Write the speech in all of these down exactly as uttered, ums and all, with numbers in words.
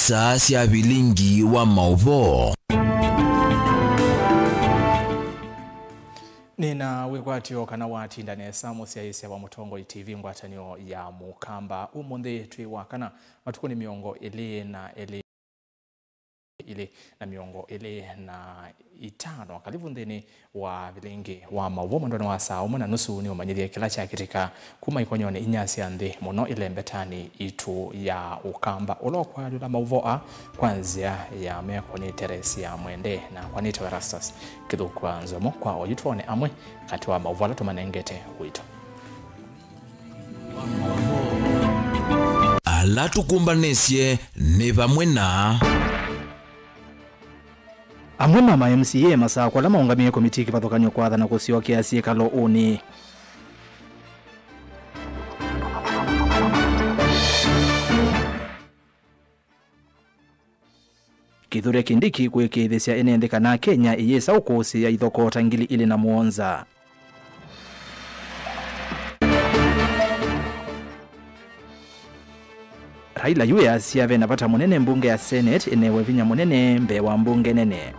Saa sya vilingi wa maũvoo. Nĩna wĩkwatyo kana watinda nesa mũsyaĩĩsya wa Mũtongoi T V ngwatanĩo ya Mũkamba. Ũmũnthĩ twĩ wa kana, matukũ nĩ mĩongo ĩlĩ na elĩ, ilĩ na mĩongo ĩlĩ na itano. Karibu nthĩnĩ wa vilingi wa maũvoo mwendonĩ wa saa ũmwe na nusu, nĩ ũmanyĩthye kĩla kyakĩtĩka kuma ikonyonĩ inya sya nthĩ mũno ĩlembetanĩ itũ ya Ũkamba, ũla ũkwaalyũla maũvoo aa kwa nzĩa ya meko nĩ Teresia Mwende, nakwa nĩtawa Erastus Kĩthũkwa Nzomo. Kwa oyu twone amwe katĩ wa maũvoo ala tũmanengete ũito. Ala tũkũmbanĩsye nĩ vamwe na. Amwe ma ma M C A Masakũ ala maũngamĩe komitii kĩvathũkany'o kwathana kũsyokea syĩkalo ũnĩ. Kithure Kindiki kũĩkĩĩthĩsya ene nthĩ kana Kenya ĩyĩsa ũkũsĩĩa ithokoo ta ngili ilĩ na mũonza. Raila yu easya ve na vata mũnene mbunge ya Senate ĩnewe vinya mũnene mbee wa mbunge nene.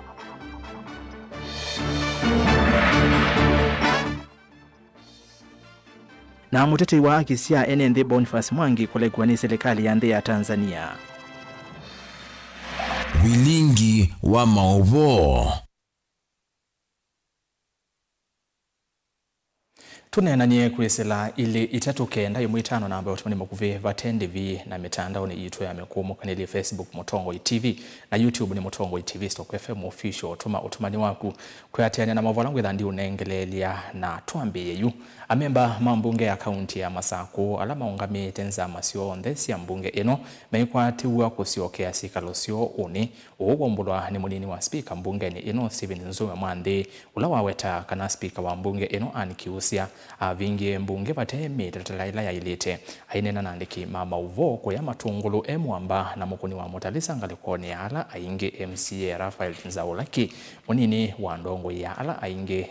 Na mũtetei wa haki sya ene nthĩ Boniface Mwangi kũlekwa nĩ silikalĩ ya nthĩ ya Tanzania. Vilingi wa maũvoo. Tũneenany'e kwĩsĩla ilĩ itatũ kenda ĩmwe itano namba ya ũtũmani mũkuvĩ vate ndĩvi na mĩtandaonĩ yitũ ya mĩkũũmũkanĩlye, Facebook Mũtongoi T V na YouTube nĩ Mũtongoi T V Stock F M Official. Tũma ũtũmani waku kwĩatĩanĩa na maũvoo ala ngwĩtha ndiũnengeleelya, na twambĩĩe yu. Amemba ma mbunge ya kaunti ya Masakũ ala maũngamĩĩte nzama syonthe sya mbunge ĩno meĩkwatĩw'a kũsyokea syĩkalo syoo ũnĩ. Ũu waumbũlwa nĩ mũnini wa spika mbungenĩ ĩno, Stephen Nzũme Mwanthĩ, ũla waweta kana spika wa mbunge ĩno, Ann Kiusya, avingie mbunge vate mĩtalatala ĩla yaĩlĩte. Aineena na andĩki ma maũvoo kũya Matũngũlũ e Mwamba na Mũkũni wa Mũtalisa ngalĩkonĩ ya ala aingĩ, M C A Raphael Nzaũ Lucky, mũnini wa ndongoi ya ala aingĩ,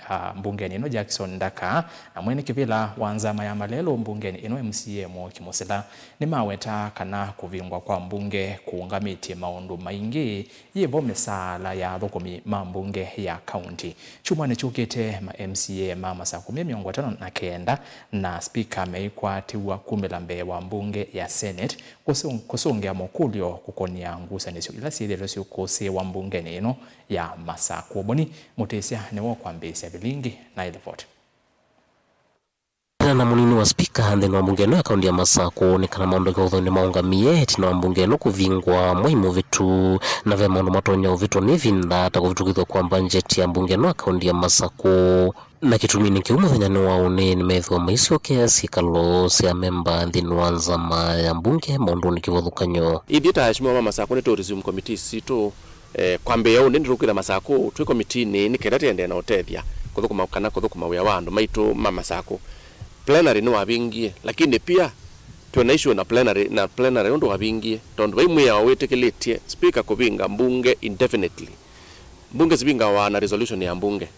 a, mbungenĩ ĩno, Jackson Ndaka, na mwene kĩvĩla wa nzama ya malelũ mbungenĩ ĩno, M C A Mwoki Mũsila, nĩmawetaa kana kũvingwa kwa mbunge kũũngamĩtye maũndũ maingĩ, yĩvo mĩsaala ya athũkũmi ma mbunge ya kaunti. Kyumwanĩ kyũkĩte, ma M C A ma Masakũ me mĩongo ĩtano na kenda na spika meĩkwatĩw'a kumĩla mbee wa mbunge ya Senate kũsũ-, kũsũngĩa makũlyo kũkonĩa ngusanĩsyo ila syĩthĩĩtwe syĩkũsĩĩwa mbungenĩ ĩno ya Masakũ. Boni Mũtĩsya nĩwe ũkwambĩĩsya vilingi na ĩlivoti. Ĩtina na mũnini wa spika nthĩnĩ wa mbunge ĩno ya kaunti ya Masakũ nĩ kana maũndũ kĩvathũkany'o nĩmaũngamie ĩtina wa mbunge ĩno kũvingwa mwei mũvĩtu, na ve maũndũ matonya ũvĩtwa nĩ ĩvinda ta kũvĩtũkĩthw'a kwa mbanjeti ya mbunge ĩno ya kaunti ya Masakũ. Na kĩtuminĩ kĩu mũthenyanĩ wa ũnĩ nĩmethĩwa maisyokea syĩkalo sya memba nthĩnĩ wa nzama ya mbunge maũndũnĩ kĩvathũkany'o. Ithyĩ ta aheshimiwa ma Masakũ nĩ tũ resume committees sitũ. Eh, kwambĩĩa ũndũ nĩtũkwĩtha Masakũ twĩ komitinĩ nĩ kenda tũendee na ũtethya kũthũkũma kana kũthũkũma wĩa wa andũ maitũ ma Masakũ. Plenary nĩwavingie, lakini pia twĩ na issue na plenary, na plenary ũndũ wavingie, tondũ vai mwĩao wĩtĩkĩlĩtye speaker kũvinga mbunge indefinitely. Mbunge sivingawa na resolution ya mbunge.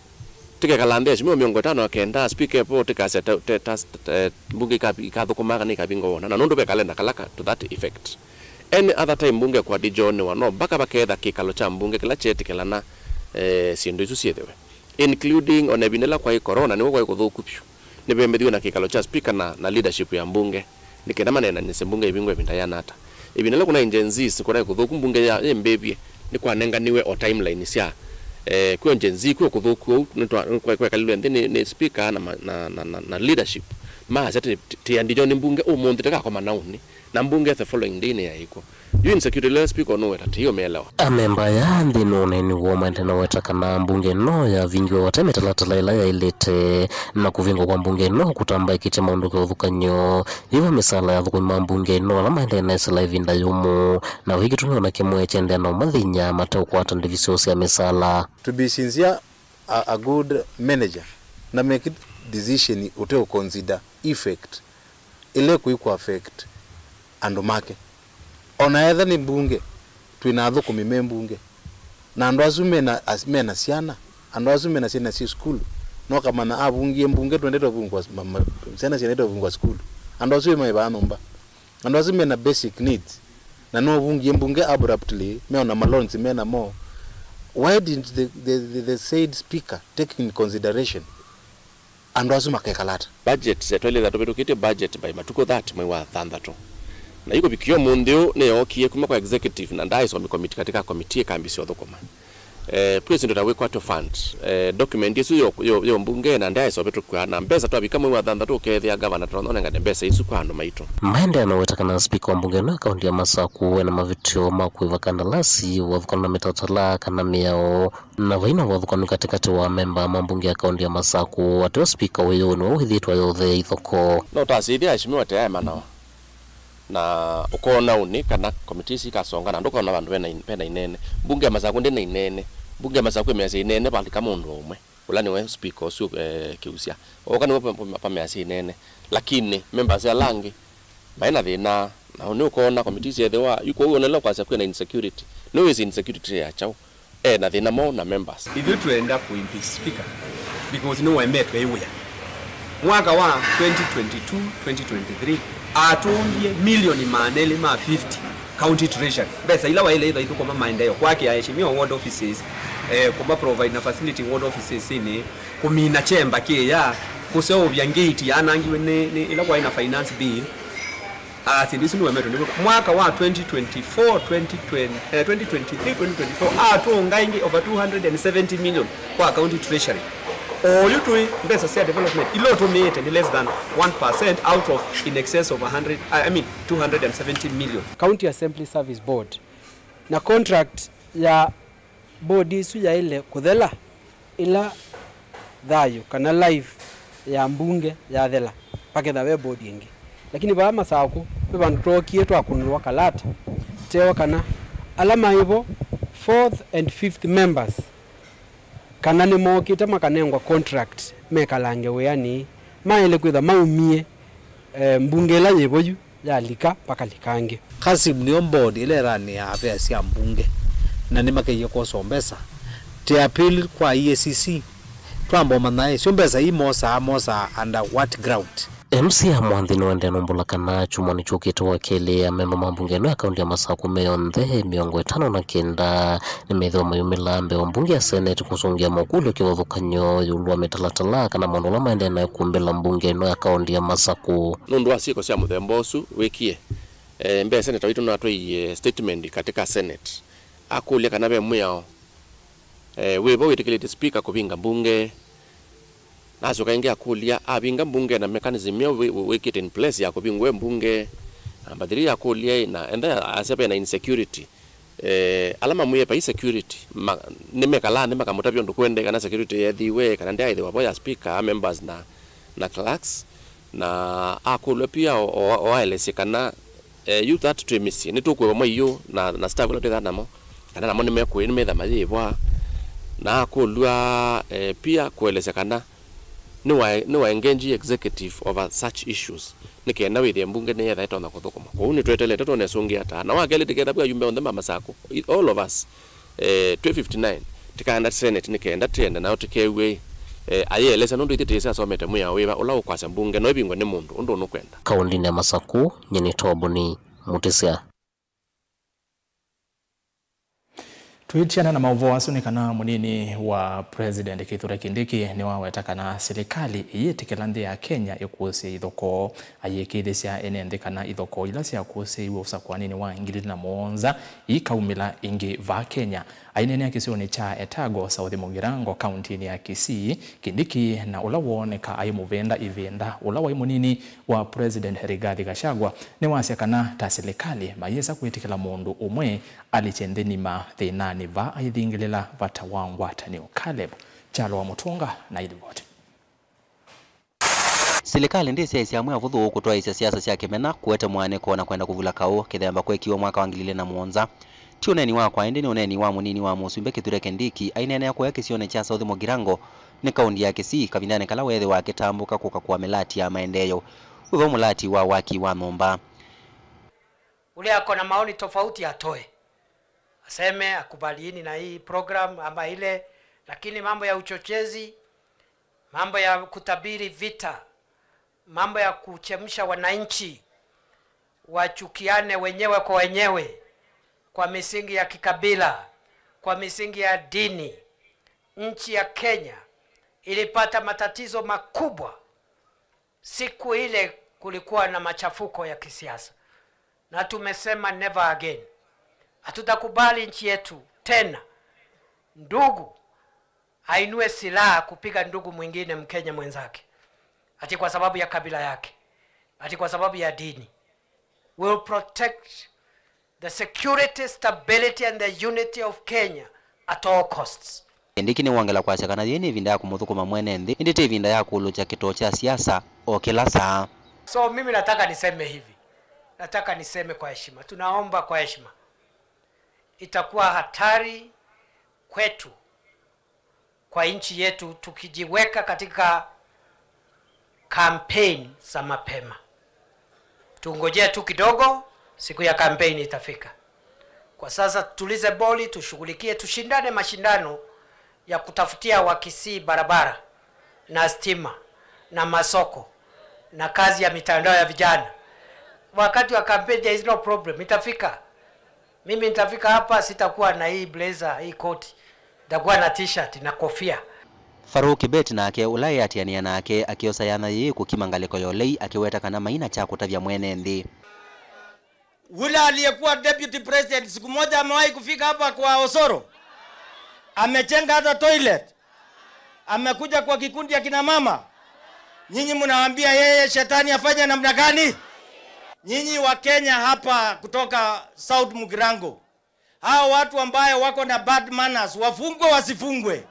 Tĩkekala nthĩ ya syumia mĩongo ĩtano na kenda, speaker evo tĩkasya ta, ta, ta, ta, mbunge ika-, ikathũkũma kana ikavinga wona, na nũndũ ve kalenda kala ka to that effect. Any other time mbunge kwa dijonĩwa, no mpaka vaketha kĩkalo kya mbunge kĩla kyeetĩkĩlana, eh, syĩndũ isu syĩthĩwe, including ona ĩvinda ĩla kwaĩ corona, nĩw'o kwaĩ kũthũku vyũ. Nĩveemithiwe na kĩkalo kya speaker na, na leadership ya mbunge, nĩ kenda maneenanĩsye mbunge ĩvingwe ĩvinda yĩana ata. Ĩvinda ĩla kũnaĩ Gen Zs, kũnaĩ kũthũku, mbunge ya, yĩmbĩvye, nĩkwanenganiwe o timeline sya, eh, kwĩ o Gen Z, kwĩ o kũthũku ũu, nĩtwa-, nĩkwa-, kwekalilwe nthĩ nĩ, nĩ speaker na ma-, na, na, na, na leadership, maasya atĩ, tĩ, tĩ andijoni mbunge ũmũnthĩ tĩkakoma naũnĩ. Na mbunge the following day nĩyaĩ kw'o. Yu insecurity ĩla speaker ũnũweta tĩyũmĩelewa. Amemba aya nthĩnĩ wa ũneeni woo maendee na weta kana mbunge ĩno yavingiwe vate mĩtalatala ĩla yaĩlĩte, na kũvingwa kwa mbunge ĩno kũtambaĩkĩtye maũndũ kĩvathũkany'o, yĩvo mĩsaala ya athũkũmi ma mbunge ĩno ala maendee na ĩsĩla ĩvinda yũmũ, na ũingĩ tũmĩona kĩmwe kyendee na ũmathĩny'a mateũkwata ndĩvi syoo sya mĩsaala. To be sincere, a, a good manager na make decision ũteũconsider effect ĩla ĩkũikũ affect andũ make. Ona etha nĩ mbunge, twĩ na athũkũmi me mbunge, na andũ asu mena, as-, mena syana, andũ asu mena syana syĩ sukulu, no kamana avungie mbunge twendete ũvungwa s-, ma, ma, syana syendete ũvungwa sukulu, andũ asu maĩvaa nyũmba. Andũ asu mena basic needs. Na no vungie mbunge abruptly, meona ma loans menamo. Why didn't the, the, the, the said speaker take in consideration andũ asu makekala ata? Budget, eh, twailĩtha tũvĩtũkĩtye budget by matukũ thirty mwei wa thanthatũ. Na yu kũvikĩa ũmũnthĩ ũũ nĩyookie kuma kwa executive na ndaaĩsomie committee katika committee ĩkambĩsya ũthũkũma. Eh, president ũtawĩkwatyo fund, eh, document ĩsu yo, yo, yo mbunge na ndaaĩsovĩtũkwa na mbesa twavika mwei wa thanthatũ ũkethĩa gavana tũnonengane mbesa isu kwa andũ maitũ. Maendeea na weta kana spika wa mbunge ĩno ya kaunti ya Masaku ena mavĩtyo ma kũĩva kandalasi, ũvathũkanu na mĩtalatala kana mĩao, na vaina ũvathũkanu katĩkatĩ wa amemba ma mbunge ya kaunti ya Masaku, ateo spika ũyũ nĩwe wĩthĩĩtwe ayũthea ithoko. No tasĩthya aheshimiwa tayamanawa. Na ũkoona ũnĩ kana committees ikasonga, na ndũkona vandũ vena in-, vena inene. Mbunge ya Masaku ndĩna inene. Mbunge ya Masaku ĩmeasya inene valika mũndũ ũmwe, ũla nĩwe speaker ũsu, eh, Kĩusya. Oka nĩwe pa, pa, pa measya inene. Lakini members ala angĩ maĩ na thĩna, na nĩ ũkoona committees ethĩwa yu kwoou onela kwasya kwĩna insecurity. Nĩwĩsĩ insecurity ya kyaũ? E na thĩna mwaũ na members? Ithyĩ twenda kũ impeach speaker because nĩwaemetwe ĩ wĩa. Mwaka wa twenty twenty-two, twenty twenty-three atũngie milioni maana elĩ ma fifty county treasury, mbesa ila waĩle ithwa ithũkũma maendeeo, kwakĩa aheshimiwa ward offices, eh, kũma provide na facility ward offices-inĩ, kũmina kyemba kĩya, kũseũvya ngĩti yanangiwe nĩ, nĩ ĩla kwaĩ na finance bill. Ah, syĩndũ isu nĩwemetwe nĩ mwaka wa twenty twenty-four, twenty twenty, eh, twenty twenty-three, twenty twenty-four, atũnga ĩngĩ over two hundred and seventy million kwa county treasury. Oyu tũĩ mbesa sya development ila ũtũmĩĩte nĩ less than one percent out of in excess of a hundred, I mean, two hundred and seventy million. County Assembly Service Board na contract ya board ĩsu yaĩle kũthela ĩla thayũ kana life ya mbunge yathela, paketha ve board ĩngĩ. Lakini vaa Masaku, ve vandũ twookie twakũnĩlwa kalata, tewa kana ala maĩ vo, fourth and fifth members, kana nĩmookĩte makanengwa contract mekalange wĩanĩ, maĩle kwĩtha maumie, eh, mbunge ĩla yĩ vo yu yalika mpaka lika angĩ. Kasim nĩyo board ĩla ĩthanĩaa affairs sya mbunge, na nĩmakeie kwosa mbesa. Tĩ appeal kwa E A C C, twamba ũmanya ĩ, syo mbesa ii mosaa, mosaa under what ground? M C A Mwanthi nĩwaendee numbũla kana kyumwa nĩkyũkĩte wa kelĩ, amemba ma mbunge ĩno ya kaunti ya Masaku me onthe mĩongo ĩtano na kenda nĩmethĩwa mayumĩla mbee wa mbunge ya Senate kũsũngĩa mokũlyo kĩvathũkany'o ĩũlũ wa mĩtalatala kana maũndũ ala maendee na kũmbĩla mbunge ĩno ya kaunti ya Masaku. Nũndũ wa syĩko sya mũthemba ũsu wĩkie, eh, mbee seneta witũ nĩwatwaie statement katika Senate akũlya kana ve mwĩao, eh, wĩvo wĩtĩkĩlĩtye speaker kũvinga mbunge. Nasyoka ĩngĩ akũlya, avinga mbunge na mechanism ĩyo wĩ-, wĩ-, wĩkĩte in place ya kũvingũe mbunge? Namba three akũlya ĩ, na enthe asya vena insecurity. Eh, ala mamwĩe vai security, ma-, nĩmekalaa nthĩ makamũtavya ũndũ kwendee kana security yeethiwe, kana ndyaĩthĩwa vo ya speaker, members na, na clerks. Na akũlw'a pia o-, o-, oaelesye kana, eh, yu that twĩ mĩsyĩ, nĩtũkũĩva maiũ na, na staff ĩla twĩthaa namo, kana namo nĩmekũĩ, nĩmetha mayĩĩvwa. Na akũlw'a, eh, pia kũelesya kana nĩwa, nĩwa engage executive over such issues, nĩ kenda wĩthĩe mbunge nĩyetha ĩtonya kũthũkũma. Kwoou nĩtwetelete twone ĩsũngĩa ata. Na wa kelĩ tĩketha vu ayumbe onthe ma Masaku, all of us, eh, twĩ fifty-nine, tĩkaenda Senate nĩ kenda tĩende nao tĩkew'e, eh, ayĩelesya nũndũ ithyĩ tĩĩsĩ asomete mwĩao wĩva ũla ũkwasya mbunge no ĩvingwe nĩ mũndũ ũndũ ũnũkwenda. Kaũndĩnĩ ya Masaku, nyie nĩ Toboni Mutisya. Twĩtiana na maũvoo asu nĩ kana mũnini wa President Kithure Kindiki nĩwaweta kana silikalĩ ĩyĩtĩkĩla nthĩ ya Kenya ĩkũsĩe ithokoo. Ayĩkĩĩthĩsya ene nthĩ kana ithokoo ila syakũsĩiwe ũsakũanĩnĩ wa ngili ilĩ na mũonza ikaumĩla ĩngĩ vaa Kenya. Aineenea kĩsionĩ kya Etago, South Mugirango, kauntinĩ ya Kisii, Kindiki na ũla wooneka aĩ mũvĩnda ĩvinda, ũla waĩ mũnini wa President Rigathi Gachagua, nĩwasya kana ta silikalĩ mayĩsa kwĩtĩkĩla mũndũ ũmwe alikye nthĩ nima thĩnanĩ vaa aithingĩlĩla vata wa ngwatanĩo. Caleb Kyalo wa Mũtũnga na ilivoti. Silikalĩ ndĩsyaĩĩsya amwe avũthũ kũtwaĩĩsya siasa sya kĩmena, kũete mũaanĩko, na kwenda kũvula kaũ, kĩthemba kwekiwe mwaka wa ngili ilĩ na mũonza. Ti ũneeni wakwa, ĩndĩ nĩ ũneeni wa mũnini wa Mũsumbĩ Kithure Kindiki, aineenea kũya kĩsionĩ kya South Mugirango, nĩ kaunti ya Kisii, kavindanĩ kala weethĩwa akĩtambũka kũkakũa mĩlati ya maendeeo, wĩvo mũlati wa waki wa nyũmba. Ule ako na maoni tofauti atoe. Aseme akubaliani na hii program ama ile, lakini mambo ya uchochezi, mambo ya kutabiri vita, mambo ya kuchemsha wananchi, wachukiane wenyewe kwa wenyewe, kwa misingi ya kikabila, kwa misingi ya dini. Nchi ya Kenya ilipata matatizo makubwa siku ile kulikuwa na machafuko ya kisiasa, na tumesema never again. Hatutakubali nchi yetu tena ndugu ainue silaha kupiga ndugu mwingine, Mkenya mwenzake, ati kwa sababu ya kabila yake, ati kwa sababu ya dini. We'll protect the security, stability and the unity of Kenya at all costs. Ĩndĩ kĩ nĩwongela kwasya kana yĩĩ nĩ ĩvinda ya kũmũthũkũma mwene nthĩ, ĩndĩ ti ĩvinda ya kũũlũkya kĩtoo kya siasa o kĩla saa. So mimi nataka niseme hivi, nataka niseme kwa heshima, tunaomba kwa heshima, itakuwa hatari kwetu, kwa nchi yetu tukijiweka katika campaign za mapema. Tungojee tu kidogo, siku ya campaign itafika. Kwa sasa tutulize boli, tushughulikie, tushindane mashindano ya kutafutia Wakisii barabara na stima na masoko na kazi ya mitandao ya vijana. Wakati wa campaign there is no problem, itafika. Mimi nitafika hapa, sitakuwa na hii blazer, hii koti. Nitakuwa na t-shirt na kofia. Farouk Kibet nake, ũla eatĩanĩa nake, akĩosa yanya yĩĩ kũkima ngalĩko ya ũlei, akĩweta kana maina kya kũtavya mwene nthĩ. Ule aliyekuwa deputy president siku moja amewahi kufika hapa kwa Osoro? Amechenga hata toilet? Amekuja kwa kikundi ya kina mama? Nyinyi mnaambia yeye shetani afanye namna gani? Nyinyi wa Kenya hapa kutoka South Mugirango, hao watu ambaye wako na bad manners, wafungwe wasifungwe?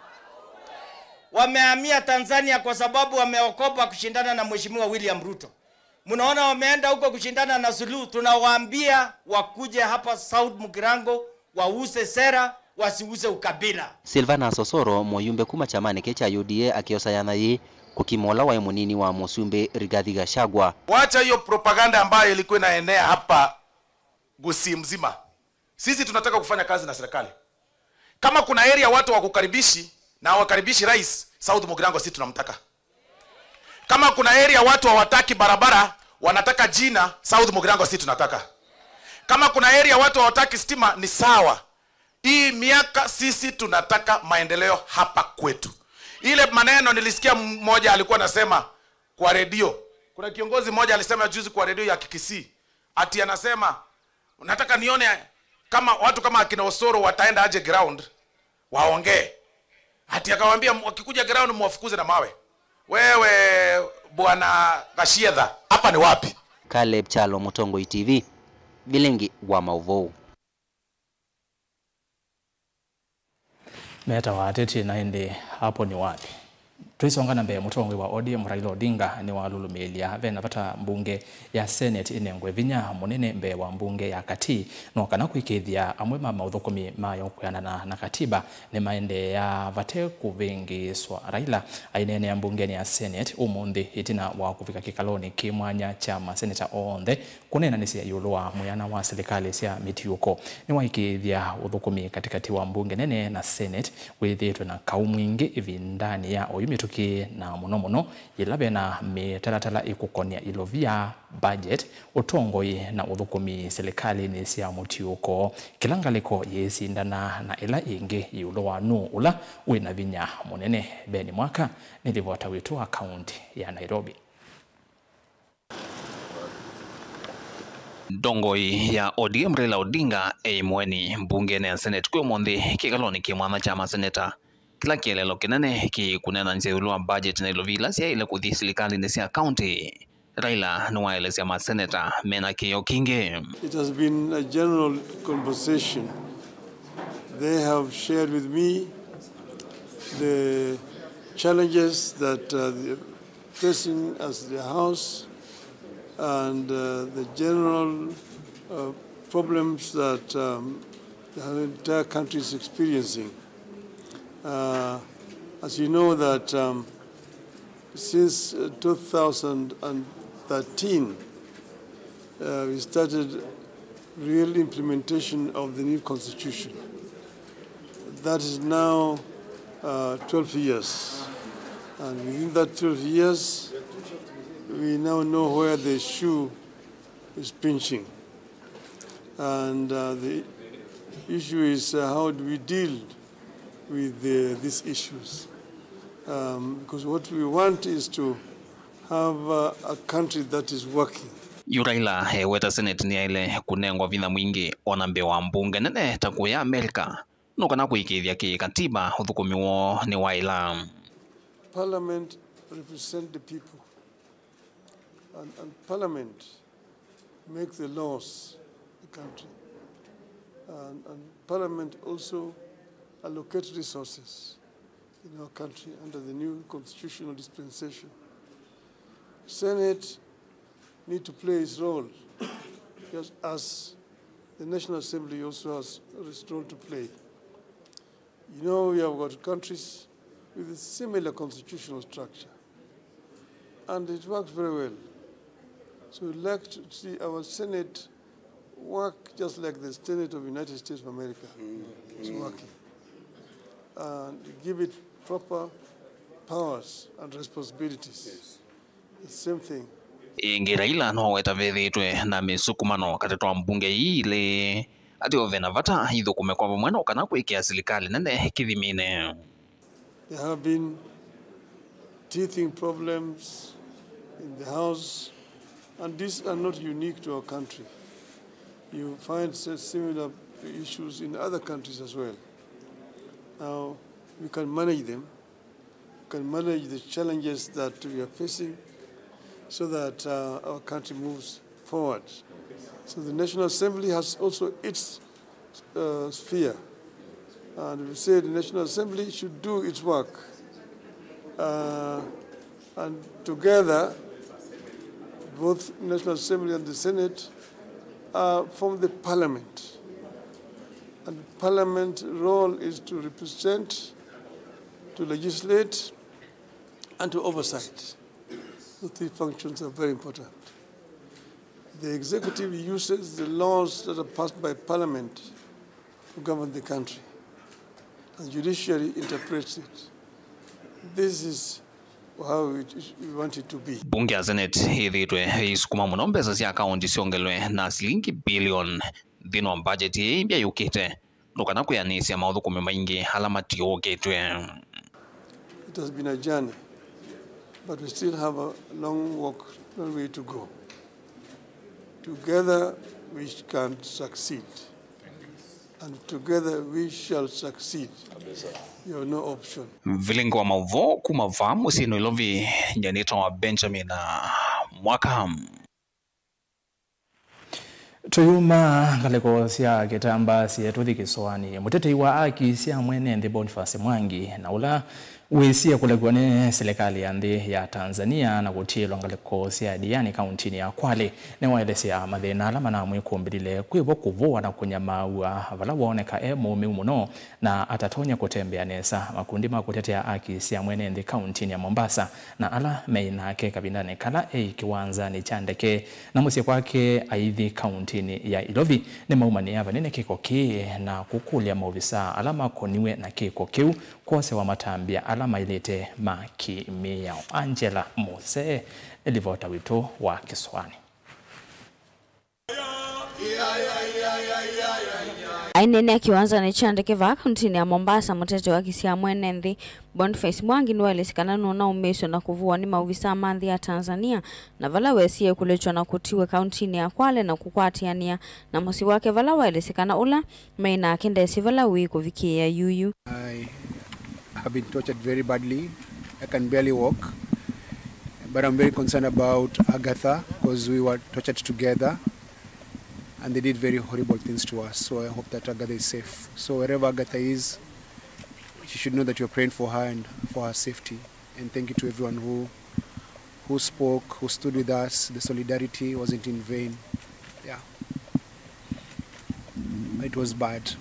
Wamehamia Tanzania kwa sababu wameokopa kushindana na Mheshimiwa William Ruto. Mnaona wameenda huko kushindana na Suluhu, tunawaambia wakuje hapa South Mugirango, wause sera, wasiuse ukabila. Silvanus Osoro, mũyumbe kuma kyamanĩ kĩ kya U D A, akĩosa yanya yĩĩ kũkima ũla waĩ mũnini wa mũsumbĩ Rigathi Gachagua. Wacha hiyo propaganda ambayo ilikuwa inaenea hapa Gusii mzima. Sisi tunataka kufanya kazi na serikali. Kama kuna area watu wakukaribishi na hawakaribishi rais, South Mugirango sisi tunamtaka. Kama kuna area watu hawataki barabara, wanataka jina, South Mugirango sisi tunataka. Kama kuna area watu hawataki stima, ni sawa. Hii miaka sisi tunataka maendeleo hapa kwetu. Ile maneno nilisikia mmoja alikuwa anasema kwa redio. Kuna kiongozi mmoja alisema juzi kwa redio ya Kikisii, ati anasema, "Nataka nione kama watu kama akina Osoro wataenda aje ground, waongee." Ati akawaambia, "Wakikuja ground, mwafukuze na mawe." Wewe, Bwana Gashietha, hapa ni wapi? Caleb Chalo, Mũtongoi T V, Vilingi wa Mauvoo. Metawa ateti na ĩndĩ hapo ni wapi? Tũisonga na mbee, mũtongoi wa O D M Raila Odinga nĩwalũlũmĩĩlya ve na vata mbunge ya Senate ĩnengwe vinya mũnene mbee wa mbunge ya Kati, no kana kwĩkĩĩthya amwe ma maũthũkũmi mayo kwĩanana na katiba nĩmaendeea vate kũvĩngĩĩswa. Raila aineenea mbungenĩ ya Senate ũmũnthĩ ĩtina wa kũvika kĩkalonĩ kĩ mwanya kya maseneta onthe kũneenanĩsya ĩũlũ wa mwĩana wa silikalĩ sya mĩtiũko. Nĩwaĩkĩĩthya ũthũkũmi katĩkatĩ wa mbunge nene na Senate wĩthĩĩtwe na kaũ mwingĩ ĩvindanĩ ya oyu mĩtũkĩ, na mũno mũno yĩla ve na mĩtalatala ĩkũkonĩa ilovia, budget, ũtongoi na ũthũkũmi silikalĩnĩ sya mũtiũko. Kĩla ngalĩko yĩĩsindana na ĩla ĩngĩ ĩũlũ wa nũũ ũla wĩ na vinya mũnene. Ben Mwaka nĩ livota witũ wa kaũntĩ ya Nairobi. Ndongoi ya O D M Raila Odinga e mũeni mbungenĩ ya Senate kwĩ ũmũnthĩ kĩkalonĩ kĩ mwanya kya maseneta, kĩla kĩeleelo kĩnene kĩ kũneenanĩsya ĩũlũ wa budget na ilovia ila syaĩle kũthi silikalĩnĩ sya kaũntĩ. Raila nĩwaelesya maseneta mena kĩĩo kingĩ. It has been a general conversation. They have shared with me the challenges that, uh, the facing as the House and, uh, the general, uh, problems that, um, the entire country is experiencing. Uh, as you know that, um, since, uh, two thousand thirteen, uh, we started real implementation of the new constitution. That is now, uh, twelve years. And within that twelve years, we now know where the shoe is pinching. And, uh, the, Issue is, uh, how do we deal with the, these issues? Um, because what we want is to have, uh, a country that is working. Yu Raila eweta Senate nĩyaĩle kũnengwa vinya mwingĩ ona mbee wa mbunge nene ta kũya Amerika, no kana kũĩkĩĩthya kĩ katiba ũthũkũmi woo nĩ waĩla. Parliament represent the people, and, and Parliament make the laws of the country, and, and Parliament also allocate resources in our country under the new constitutional dispensation. Senate need to play its role, just as the National Assembly also has its role to play. You know, we have got countries with a similar constitutional structure, and it works very well. So we'd like to see our Senate work just like the Senate of United States of America is working, and give it proper powers and responsibilities. Yes. The same thing. Ĩngĩ, Raila no weta vethĩĩtwe na mĩsukumano katĩ wa mbunge ii ilĩ, atĩ o ve na vata ithũkũme kwa vamwe no kana kwĩkĩa silikalĩ nene kĩthiminĩ. There have been teething problems in the House, and these are not unique to our country. You find si-, similar issues in other countries as well. Now, we can manage them, can manage the challenges that we are facing so that, uh, our country moves forward. So the National Assembly has also its, uh, sphere. And we say the National Assembly should do its work. Uh, and together, both National Assembly and the Senate, uh, form the Parliament. And Parliament role is to represent, to legislate, and to oversight. The three functions are very important. The executive uses the laws that are passed by Parliament to govern the country, and judiciary interprets it. This is how it, we want it to be. Mbunge ya Senate ĩthĩĩtwe ĩisukuma mũno mbesa sya kaũnti syongelwe na silingi bilioni nthĩnĩ wa mbajeti ĩĩ mbya yũkĩte, no kana kwĩanĩsya maũthũkũmi maingĩ ala matiũũkĩtw'e. It has been a journey, but we still have a long walk, long way to go. Together we can succeed. And together we shall succeed. You have no option. Vilingi wa maũvoo kuma vaa mũsyĩ Nairobi, nyanĩtwa wa Benjamin Mwaka. Tũyuma ngalĩko sya kĩtambaa syetu thi kĩsoanĩ. Mũtetei wa aki sya mwene nthĩ Boniface Mwangi, na ũla wĩsie kũlekwa nĩ silikalĩ ya nthĩ ya Tanzania na kũtiĩlwa ngalĩko sya Diani kauntinĩ ya Kwale, nĩwaelesya mathĩna ala manamwĩkũmbĩlile, kwĩvo kũvũwa na kũnyamaaw'a vala wooneka e mũũmĩu mũno na atatonya kũtembea nesa. Makundi ma kũtetea aki sya mwene nthĩ kauntinĩ ya Mombasa na ala meĩ nake kavindanĩ kala eĩ kĩwanzanĩ kya ndeke na mũsyĩ kwake aithi kauntinĩ ya Ilovi nĩmaumanĩa vanene kĩko kĩĩ na kũkũlya maovisaa ala makoniwe na kĩko kĩu kwosewa matambya ala maĩlĩte ma kĩ-mĩao. Angela Mose nĩ livota witũ wa kĩsoanĩ. Aineenea kĩwanzanĩ kya ndeke vaa kauntinĩ ya Mombasa, mũtetei wa aki sya mwene nthĩ Boniface Mwangi nĩwaelesya kana nũnaũmĩĩsw'a na kũvũwa nĩ maovisaa ma nthĩ ya Tanzania, na vala wesie kũlekywa na kũtiwa kauntinĩ ya Kwale na kũkwatĩanĩa na mũsyĩ wake vala waelesya kana ũla meĩ nake ndesĩ vala wĩ kũvikĩĩa yuyu. I have been tortured very badly. I can barely walk. But I'm very concerned about Agatha because we were tortured together and they did very horrible things to us. So I hope that Agatha is safe. So wherever Agatha is, she should know that you're praying for her and for her safety. And thank you to everyone who who spoke, who stood with us. The solidarity wasn't in vain. Yeah. It was bad.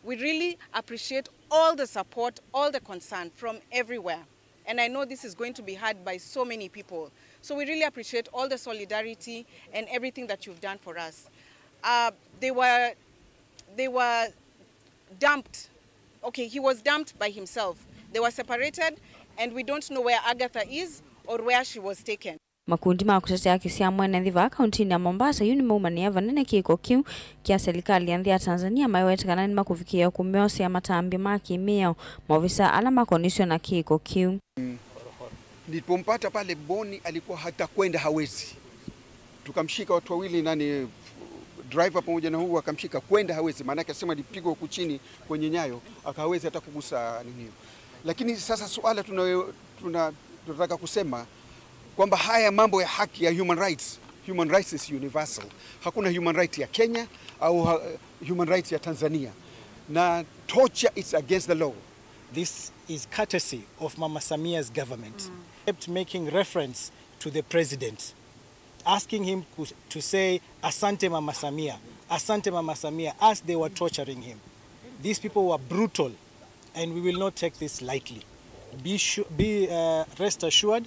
We really appreciate all the support, all the concern from everywhere. And I know this is going to be heard by so many people. So we really appreciate all the solidarity and everything that you've done for us. Uh, they were, they were dumped. Okay, he was dumped by himself. They were separated, and we don't know where Agatha is or where she was taken. Makundi ma kũtetea haki sya mwene nthĩ vaa kauntinĩ ya Mombasa yu nĩmaumanĩa vanene kĩko kĩu kya silikalĩ ya nthĩ ya Tanzania, maiwete kana nĩmakũvikĩĩa kũmyosea matambya ma kĩmĩao maovisaa ala makonisw'e na kĩko kĩu. Nilipompata pale Boni, alikuwa hata kwenda hawezi. Tukamshika watu wawili, nani, driver pamoja na huyu, akamshika, kwenda hawezi, maanake asema alipigwa huku chini kwenye nyayo, akawezi hata kugusa nini. Lakini sasa suala tunayo-, tuna-, tunataka kusema kwamba haya mambo ya haki ya human rights, human rights is universal. Hakuna human right ya Kenya au ha-, human rights ya Tanzania. Na torture is against the law. This is courtesy of Mama Samia's government. Kept making reference to the president, asking him ku-, to say, "Asante Mama Samia, asante Mama Samia," as they were torturing him. These people were brutal, and we will not take this lightly. Be su-, be, uh, rest assured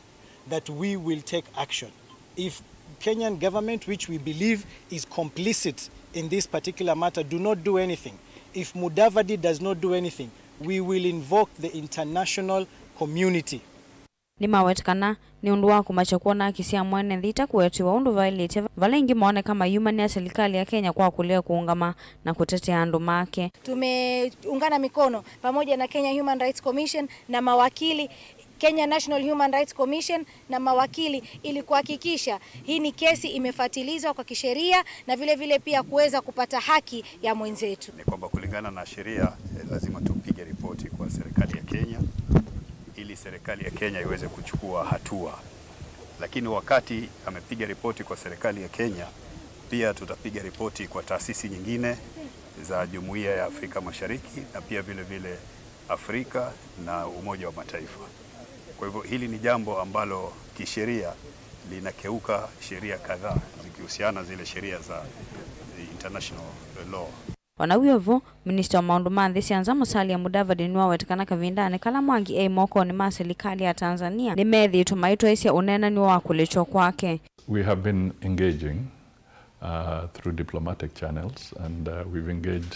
that we will take action. If Kenyan government, which we believe is complicit in this particular matter, do not do anything, if Mudavadi does not do anything, we will invoke the international community. Nĩmaweta kana nĩ ũndũ wa kũmakya kwona haki sya mwene nthĩ itakũetewa ũndũ vaĩlĩte, vala aingĩ mooneka mayumanĩa silikalĩ ya Kenya kwa kũlea kũũngama na kũtetea andũ make. Tumeungana mikono pamoja na Kenya Human Rights Commission na mawakili, Kenya National Human Rights Commission na mawakili, ili kuhakikisha hii ni kesi imefuatilizwa kwa kisheria na vile vile pia kuweza kupata haki ya mwenzetu. Ni kwamba kulingana na sheria, eh, lazima tupige ripoti kwa serikali ya Kenya ili serikali ya Kenya iweze kuchukua hatua. Lakini wakati amepiga ripoti kwa serikali ya Kenya, pia tutapiga ripoti kwa taasisi nyingine za Jumuiya ya Afrika Mashariki na pia vile vile Afrika na Umoja wa Mataifa. Kwa hivyo hili ni jambo ambalo kisheria linakeuka sheria kadhaa zikihusiana zile sheria za international law. O na wĩ o vo, minista wa maũndũ ma nthĩ sya nza Musalia Mudavadi nĩwaweta kana kavindanĩ kala Mwangi e mokonĩ ma silikalĩ ya Tanzania, nĩmethĩĩtwe maitwaĩsya ũneenany'o wa kũlĩtw'a kwake. We have been engaging, uh, through diplomatic channels, and, uh, we've engaged,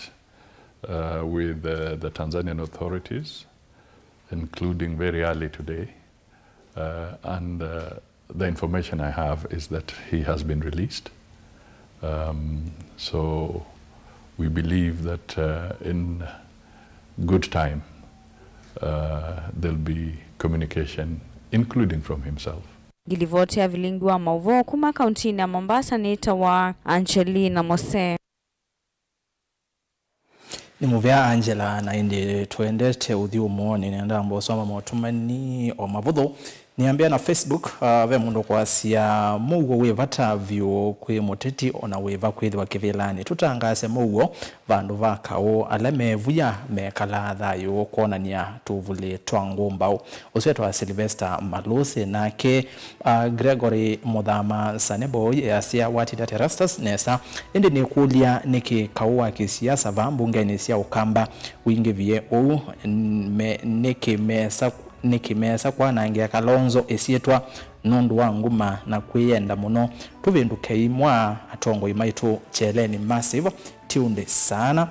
uh, with, uh, the Tanzanian authorities, including very early today, uh, and, uh, the information I have is that he has been released. Um, so we believe that, uh, in good time, uh, there'll be communication, including from himself. Ngilivoti ya vilingi wa maũvoo kuma kauntinĩ ya Mombasa nĩtawa Angelina Mose. Nĩ mũvea Angela, na ĩndĩ tũendete ũthyũmũonĩ, nĩenda amba ũsoma motũmani o mavũthũ. Nĩambĩa na Facebook, ah, ve mũndũ kwasya, mũuo wĩ vata vyũ kwĩ mũteti ona wĩva kwĩthĩwa kĩvĩlanĩ. Tũtangaase mũuo vandũ va kaũ, ala mevuya mekalaa thayũ kwonany'a tũvulĩ twa ngũmbaũ. Ũsu etwa Sylvester Malusi, nake, ah, Gregory Muthama Saneboy easya, "Watĩta Terastus nesa, ĩndĩ nĩkũlya nĩkĩ kaũ wa kĩsiasa vaa mbungenĩ sya Ũkamba wingĩvie ũu? N-, me-, nĩkĩ mesa, nĩkĩ mesa kwanangĩa Kalonzo ĩsyĩtwa nũndũ wa nguma na kwĩyenda mũno? Tũvĩndũkei mwa atongoi maitũ kyeleni massive." Tiundi sana.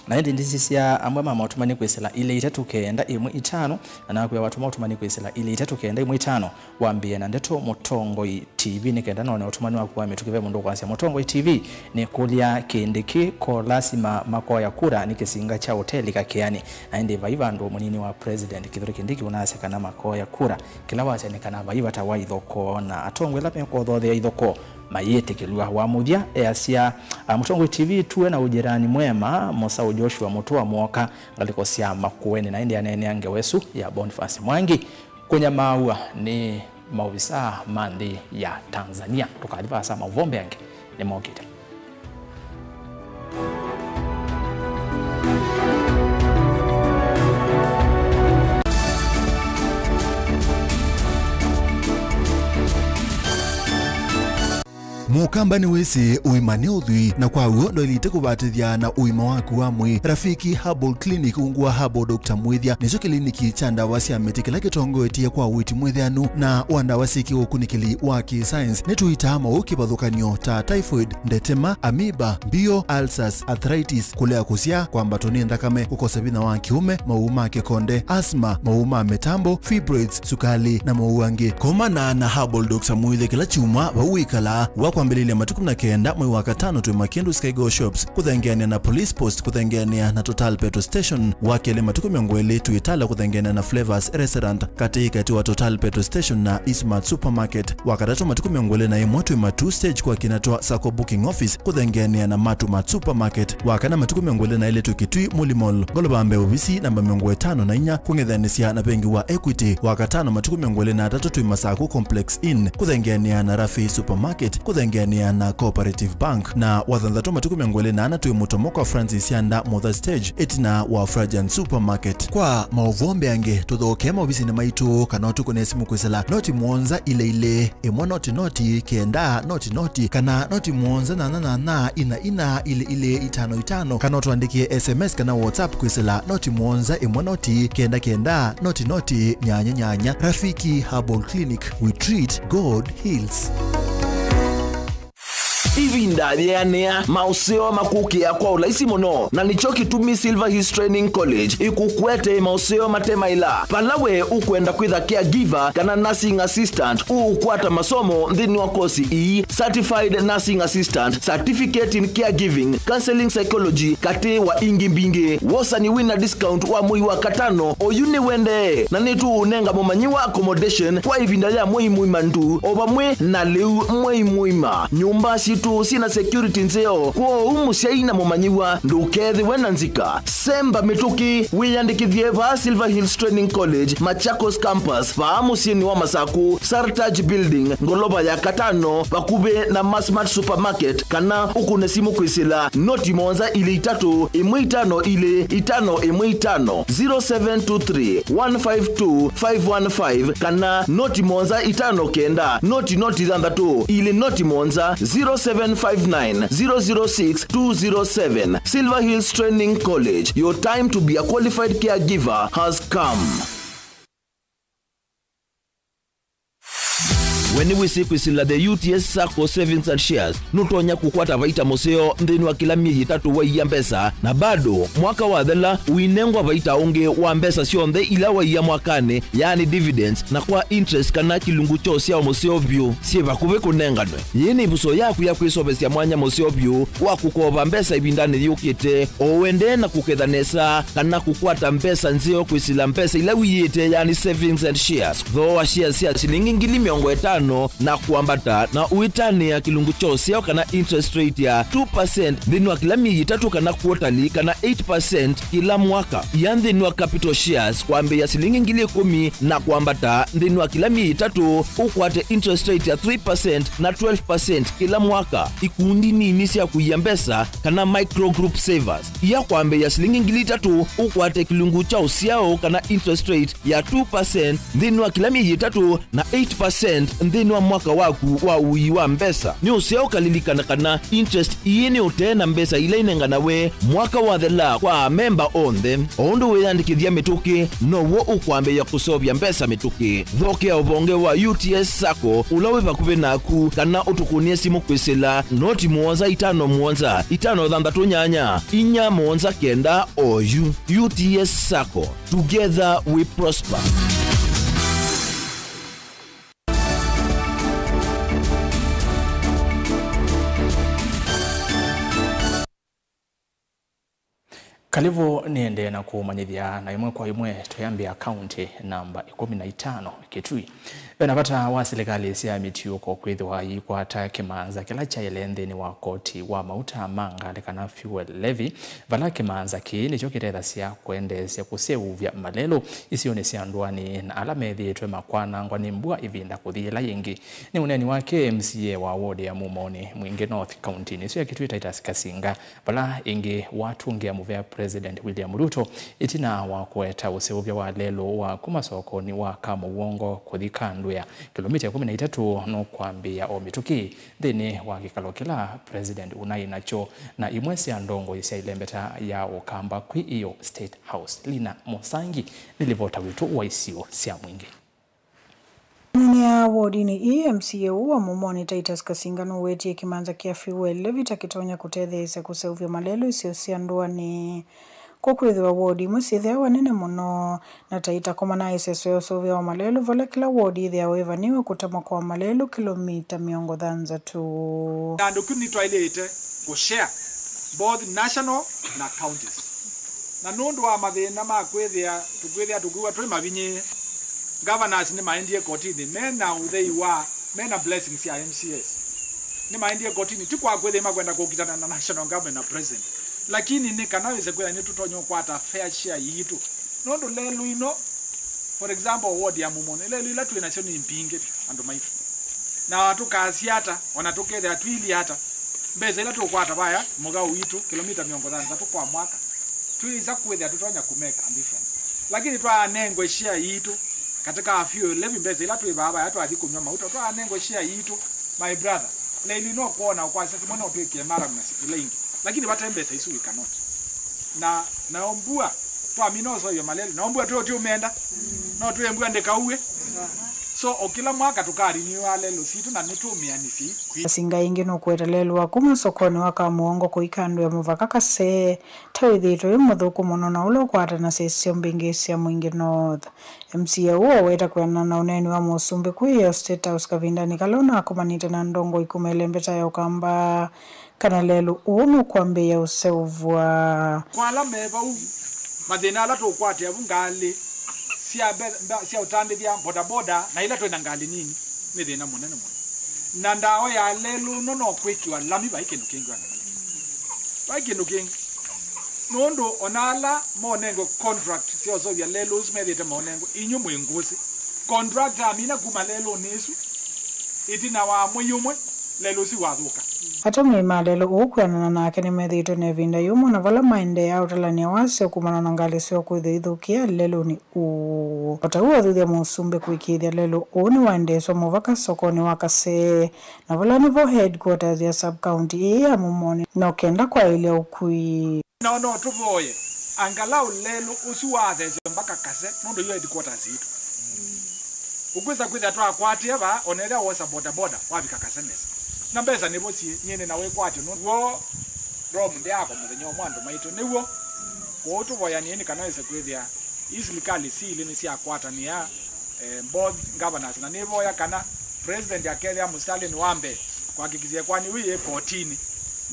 Na ĩndĩ ndisisya amwe ma motũmani kwĩsĩla ilĩ itatũ kenda ĩmwe itano, na nakwĩa watũma ũtũmani kwĩsĩla ilĩ itatũ kenda ĩmwe itano. Wambĩe na ndeto Mũtongoi T V nĩ kenda none ũtũmani waku wa mĩtũkĩ. Ve mũndũ ũkwasya, "Mũtongoi T V, nĩkũlya kĩndĩ kĩ ko lasima makoya kura nĩ kĩsinga kya ũteli Kakeani? Na ĩndĩ vai vandũ mũnini wa president Kithure Kindiki ũnasya kana makoya kura. Kĩla wasya nĩ kana vai vata wa ithokoo na atongoi ala mekũthothea ithokoo mayĩtĩkĩlw'a." Wa mũthya easya, a, Mũtongoi T V, tuwe na ujirani mwema, Mũsaũ Joshua Mũtũa Mwoka, ngalĩko sya Makueni, na ĩndĩ aneenea ngewa ĩsu ya Boniface Mwangi kũnyamaaw'a nĩ maovisaa ma nthĩ ya Tanzania. Tũkathi vaasa, maũvoo mbeange nĩmokĩte. Mũkamba nĩwĩsĩ ũima nĩ ũthwii, na kwa w'o ndwaĩlĩte kũvatĩthya na ũima waku wa mwĩĩ. Rafiki Herbal Clinic ungu wa Herbal Doctor Mwĩthya nĩkyo kĩliniki kya ndawa sya mĩtĩ kĩla kĩtongoetye kwa ũiiti mwĩthĩanu na wa ndawa syĩ kĩũkunĩkĩli wa kĩ-science. Nĩtũitaa maũũ kĩvathũkany'o ta typhoid, ndetema, amoeba, mbio, ulcers, arthritis, kũlea kũsyaa, kwambatwa nĩ nthakame, kũkosa vinya wa kĩũme, maũũ ma kĩkonde, asthma, maũũ ma mĩtambo, fibroids, sukali, na maũũ angĩ. Komana na Herbal Doctor Mwĩthya kĩla kyumwa vau wĩkalaa, wa kwambĩlĩlya matukũ na kenda mwei wa katano twĩ Makindu Skygo Shops, kũthengeanĩa na Police Post, kũthengeanĩa na Total Petrol Station, wa kelĩ matukũ mĩongo ĩlĩ twĩ Tala, kũthengeanĩa na Flavors Restaurant, katĩ katĩ wa Total Petrol Station na Eastmart Supermarket, wa katatũ matukũ mĩongo ĩlĩ na ĩmwe twĩ Matuu Stage kwa kĩna twa Sacco Booking Office, kũthengeanĩa na Matu Mart Supermarket, wa kana matukũ mĩongo ĩlĩ na ĩlĩ twĩ Kitui Muli Mall, ngolova mbee ovisi namba mĩongo ĩtano na inya, kũng'ethanĩsya na vengi wa Equity, wa katano matukũ mĩongo ĩlĩ na atatũ twĩ Masaku Complex Inn, kũthengeanĩa na Rafi Supermarket, kũthengeanĩa na Cooperative Bank, na wa thanthatũ matukũ mĩongo ĩlĩ na ana twĩ Mũtomo kwa Francis Yanda Mother Stage, ĩtina wa Frajan Supermarket. Kwa maũvoo mbeange, tũthokee maovisinĩ maitũ kana ũtũkũne simũ kwĩsĩla noti mũonza ilĩ ilĩ ĩmwe noti noti kenda noti noti kana noti mũonza nyanya nyanya ina ina ilĩ ilĩ itano itano, kana ũtũandĩkĩe S M S kana WhatsApp kwĩsĩla noti mũonza ĩmwe noti kenda kenda noti noti nyanya nyanya. Rafiki Herbal Clinic, we treat, God heals. Ĩvinda yĩanĩa, maũseo makũkĩa kwa ũlaisi mũno, na nĩkyo kĩtumi Silver Hills Training College ĩkũkwete maũseo mate maĩla. Vala we ũkwenda kwĩtha caregiver kana nursing assistant, ũũkwata masomo nthĩnĩ wa kosi ii: Certified Nursing Assistant, Certificate in Caregiving, Counseling Psychology, katĩ wa ingĩ mbingĩ. Wosani wĩna discount wa mwei wa katano oyu nĩwendee, na nĩtũũnenga mũmanyĩw'a accommodation kwa ĩvinda ya mwei mũima ndu, o vamwe na lĩu mwei mũima. Nyũmba sitũ syĩna security nzeo, kwoou mũsyai na mũmanyĩw'a ndũkethĩwe na nzika. Semba mĩtũkĩ, wĩyandĩkĩthye vaa Silver Hills Training College, Machakos Campus, vaa mũsyĩnĩ wa Masaku, Sartaj Building, ngolova ya katano, vakuvĩ na Masmart Supermarket, kana ũkũne simũ kwĩsĩla noti mũonza ilĩ itatũ, ĩmwe itano ilĩ, itano ĩmwe itano, zero seven two three, one five two, five one five, kana noti mũonza itano kenda, noti noti thanthatũ, ilĩ noti mũonza, zero seven five nine, zero zero six, two zero seven. Silver Hills Training College, your time to be a qualified caregiver has come. We nĩwĩsĩ kwĩsĩla the U T S Sacco Savings and Shares nũtonya kũkwata vaita mũseo nthĩnĩ wa kĩla myei ĩtatũ waiya mbesa, na bado mwaka wathela ũinengwa vaita ũngĩ wa mbesa syonthe ila waiya mwakanĩ, yaani dividends, na kwa interest kana kĩlungu kya ũsyao mũseo vyũ syĩ vakuvĩ kũnenganwe. Yĩĩ nĩ ĩvuso yaku ya kwĩseũvĩsya mwanya mũseo vyũ wa kũkova mbesa ĩvindanĩ yũkĩte, o ũendee na kũketha nesa kana kũkwata mbesa nzeo kwĩsĩla mbesa ila wĩyĩĩte, yaani savings and shares. Thooa shares sya silingi ngili mĩongo ĩtano na kwambata, na ũitanĩa kĩlungu kya ũsyao kana interest rate ya two percent nthĩnĩ wa kĩla myei ĩtatũ kana quarterly, kana eight percent kĩla mwaka. Ia nthĩnĩ wa capital shares kwambĩĩa silingi ngili ĩkũmi na kwambata nthĩnĩ wa kĩla myei ĩtatũ, ũkwate interest rate ya three percent na twelve percent kĩla mwaka. Ikundi nini sya kũia mbesa kana micro group savers, ia kwambĩĩa silingi ngili itatũ, ũkwate kĩlungu kya ũsyao kana interest rate ya two percent nthĩnĩ wa kĩla myei ĩtatũ na eight percent nthĩnĩ wa mwaka waku wa ũii wa mbesa. Nĩ ũseo ũkalilikana kana interest ii nĩ ũtee na mbesa ila inenganawe mwaka wathela kwa amemba onthe. O ũndũ wĩyandĩkĩthya mĩtũkĩ, now'o ũkwambĩĩa kũseũvya mbesa mĩtũkĩ. Thokea ũvonge wa U T S Sacco ũla wĩ vakuvĩ naku, kana ũtũkũnĩe simũ kwĩsĩla noti mũonza itano mũonza itano thanthatũ nyanya inya mũonza kenda oyu. U T S Sacco, together we prosper. Kalĩvu nĩendee na kũmanyĩthya na ĩmwe kwa ĩmwe, tũyambĩa kaũntĩ namba ĩkũmi na itano, Kitui. Ve na vata wa silikalĩ sya mĩtiũko kwĩthĩwa iikwata kĩmanza kĩla kyaĩle nthĩnĩ wa koti wa mauta ma ngalĩ kana fuel levy, vala kĩmanza kĩĩ nĩkyo kĩtethasya kwendeesya kũseũvya malelũ isionĩ sya ndũanĩ na ala methĩĩtwe makwanangwa nĩ mbua ĩvinda kũthi yĩla yĩngĩ. Nĩ ũneeni wake M C A wa ward ya Mumaoni Mwingi North, kaũntĩnĩ ĩsu ya Kitui, Titus Kasinga, vala ĩngĩ watũngĩa mũvea President William Ruto, ĩtina wa kũweta ũseũvya wa lelũ wa kuma sokonĩ wa Kamũwongo kũthi Kandwĩa, kĩlomita ĩkũmi na itatũ, nũkwambĩĩa o mĩtũkĩ nthĩnĩ wa kĩkalo kĩla President ũnaĩ nakyo na imwe sya ndongoi sya ĩlembeta ya Ũkamba kwĩ ĩyo State House. Lina Mũsangi nĩ livota witũ wa isio sya mwingĩ. Aneenea wodinĩ ii, M C A ũũ wa Mũmonĩ Titus Kasinga nũwetie kĩmanza kya Fuel Levy ta kĩtonya kũtetheesya kũseũvya malelũ isio sya ndũanĩ. Kwoou kwĩthĩwa wodi imwe syĩthĩawa nene mũno, na ta itakomana ĩseso ya ũseũvya wa malelũ, vala kĩla wodi yĩthĩawa ĩvanĩwe kũtemwa kwa malelũ kĩlomita mĩongo thanthatũ. Na andũ kĩu nĩtwaĩlĩte kũ share both national na counties. Na nũndũ wa mathĩna ma kwĩthĩa, tũkwĩthĩa tũkwĩw'a twĩ mavinyĩĩe, governors nĩmaendie kotinĩ, me na ũthei wa, me na blessings ya M C As. Nĩmaendie kotinĩ, ti kwa kwĩthĩa makwenda kũkitana na national government na president, lakini nĩ kana wĩse kwĩthĩa nĩtũtonya ũkwata fair share yitũ. Nũndũ lelũ ino, for example, ward ya Mũmonĩ, lelũ ila twĩ nasyo nĩ mbingĩ vyũ, andũ maitũ. Na tũkasya ata, ona tũkethĩa tũilyĩ ata, mbesa ila tũkwata vaya mũthau witũ, kĩlomita mĩongo thanthatũ kwa mwaka, twĩsa kwĩthĩa tũtonya kũ make a difference. Lakini twaanengwe share yitũ katika fuel levy, mbesa ila twĩ vaa vaya twathi kũnyw'a mauta, twaanengwe share yitũ, my brother, lelũ ino kwona ũkwasya kĩmwe no twĩkĩe maramu na sikila ingĩ, lakini vate mbesa isu we cannot. Na, nao mbua, twamina ũseũvya malelũ, nao mbua twĩ ũtiũmenda, no twĩ mbua ndĩkauwe. So, o kĩla mwaka tũkarinĩwa lelũ sitũ na nĩtũmĩanĩsye kwĩ. Kasinga ĩngĩ nũkũweta lelũ wa kuma sokonĩ wa Kamũongo kũikandwĩa mũvaka Kasee ta wĩthĩĩtwe wĩ mũthũku mũno na ũla ũkwatanasya isio mbingĩ sya Mwingi North. M C A ũũ aweta kwĩanana na ũneeni wa mũsumbĩ kwĩ ĩyo State House kavindanĩ kala ũnakomanĩte na ndongoi kuma ĩlembeta ya Ũkamba kana lelũ ũũ nũkwambĩĩa ũseũvw'a. Kwa ala me vau, mathĩna ala tũũkwatĩa vu ngalĩ sya mbe-, mba-, sya ũtandĩthya, bodaboda, na ila twĩ na ngalĩ nini, nĩ thĩna mũnene mũno. Na ndawa ya lelũ ũno no kwĩkĩwa lami, vai kĩndũ kĩngĩ ona vai kĩndũ kĩngĩ. Nũndũ ona ala monengwe contract sya ũseũvya lelũ ũsu methĩĩte monengwe, inyw'ĩ mwĩ ngũsĩ. Contractor amina kuma lelũnĩ ĩsu, ĩtina wa mwei ũmwe, lelũ ũsu wathũka. Atũmĩi ma lelũ ũũ kwĩanana nake nĩmethĩĩtwe na ĩvinda yũmũ na vala maendeeaa ũtalany'a wasyo kumana na ngalĩ syoo kwĩthĩwa ithũkĩa lelũnĩ ũũ. O ta ũu athuthya mũsumbĩ kũĩkĩĩthya lelũ ũũ nĩwaendeeswa mũvaka sokonĩ wa Kasee, na vala nĩvo headquarters ya sub-county ĩĩ ya Mũmonĩ, no kenda kwaĩlya ũkui. Na no tũvoye angalau lelũ ũsu watheswe mpaka Kase, nũndũ yu headquarters yitũ. Ũkwĩsa kwĩthĩa twakwatĩe vaa, ona ethĩa wosa bodaboda, wavika Kase nesa. Na mbesa nĩvo syĩ, nyie nĩ na wĩkwatyo nũndũ w'o Rome ndĩakwa mũthenya ũmwe andũ maitũ. Nĩw'o, kwoou tũvoyanĩeni kana wĩse kwĩthĩa ii silikalĩ syĩ ilĩ nĩsyakwatanĩa, eh, both governors, na nĩvoya kana president akethĩa mũsitalĩnĩ wa mbee kũhakikisha ĩkoani ĩu yĩ kotinĩ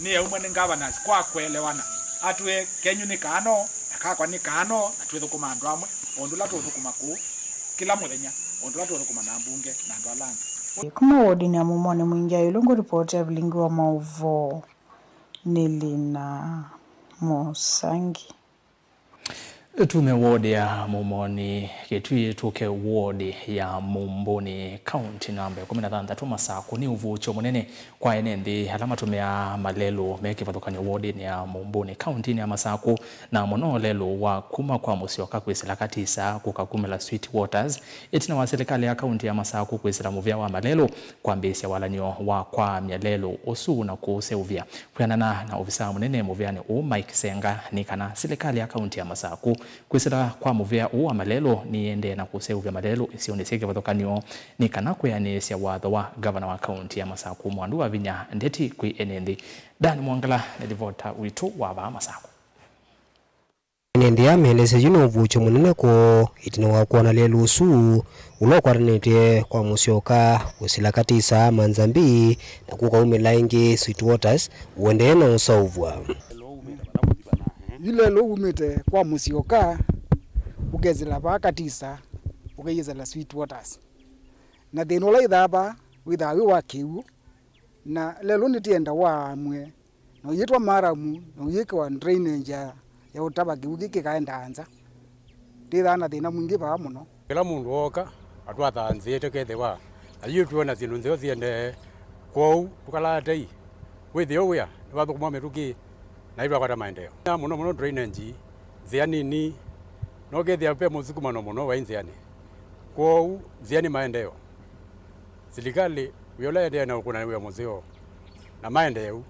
nĩyaumwa nĩ governors kwa kũelewana, atwĩe, kenyu nĩ kaano, na kakwa nĩ kaano, na twĩthũkũma andũ amwe, o ũndũ ũla tũũthũkũma kũũ kĩla mũthenya, o ũndũ ũla tũũthũkũma na mbunge na andũ ala angĩ. Kuma wodinĩ ya Mũmonĩ Mwingi ya ĩũlũ ngũripoti ya vilingi wa maũvoo nĩ Lina Mũsangi. Tume ward ya Mũmonĩ Kĩtui tũke ward ya Mũmbũnĩ, kaunti namba ĩkũmi na thanthatũ, Masakũ, nĩ ũvuũkyo mũnene kwa ene nthĩ ala matũmĩaa malelũ me kĩvathũkany'o wardinĩ ya Mũmbũnĩ, kauntinĩ ya Masakũ, na mũno lelũ wa kuma kwa Mũsyoka kwĩsĩla Katisa kũkakumĩla Sweet Waters, ĩtina wa silikalĩ ya kaunti ya Masakũ kwĩsĩla mũvĩa wa malelũ kwambĩĩsya walany'o wa kwaamya lelũ ũsu na kũũseũvya. Kwĩanana na ovisaa mũnene mũvĩanĩ ũũ, Mike Senga, nĩ kana silikalĩ ya kaunti ya Masakũ kwĩsĩla kwa mũvĩa ũũ wa malelũ nĩyĩendee na kũseũvya malelũ isionĩ syĩ kĩvathũkany'o nĩ kana kwĩanĩĩsya watho wa ngavana wa kaunti ya Masakũ, Mwandu wa Vinya Ndeti, kwĩ ene nthĩ. Dan Mwangala nĩ livota witũ wa vaa Masakũ. Ene nthĩ aa meelesya yu nĩ ũvuũkyo mũnene kwoo ĩtina wa kwona lelũ ũsu ũla ũkwatanĩtye kwa Mũsyoka, kũsila Katisa, Manzambi, na kũkaumĩla ĩngĩ Sweet Waters ũendee na ũseũvw'a. Yu lelũ wumĩte kwa Mũsyoka, ũkesĩla vaa Katisa, ũkeyĩsĩla Sweet Waters. Na thĩna ũla ĩthaa vaa wĩthaa wĩ wa kĩw'ũ, na lelũ nĩtĩenda waamw'e, na ũyĩtwa maramu, na ũyĩkĩwa drainage ya, ya ũtava kĩw'ũ kĩu kĩkaendaa nza. Ndĩthaa na thĩna mwingĩ vaa mũno. Kĩla mũndũ ooka, atwathaa nzĩa ĩtekethĩwa, na yu twĩona syĩndũ nzeo siendee. Kwoou, tũkalaa tei, wĩthĩe wĩa, nĩwathũkũma mĩtũkĩ, na itwakwata maendeeo. Na mũno mũno drainage, Nzĩa nini, no kethĩa ve mũsukumano mũno waĩ nzĩanĩ. Kwoou, nzĩa nĩ maendeeo. Silikalĩ wĩ ũla ĩendee na ũkũna wĩa mũseo na maendeeu.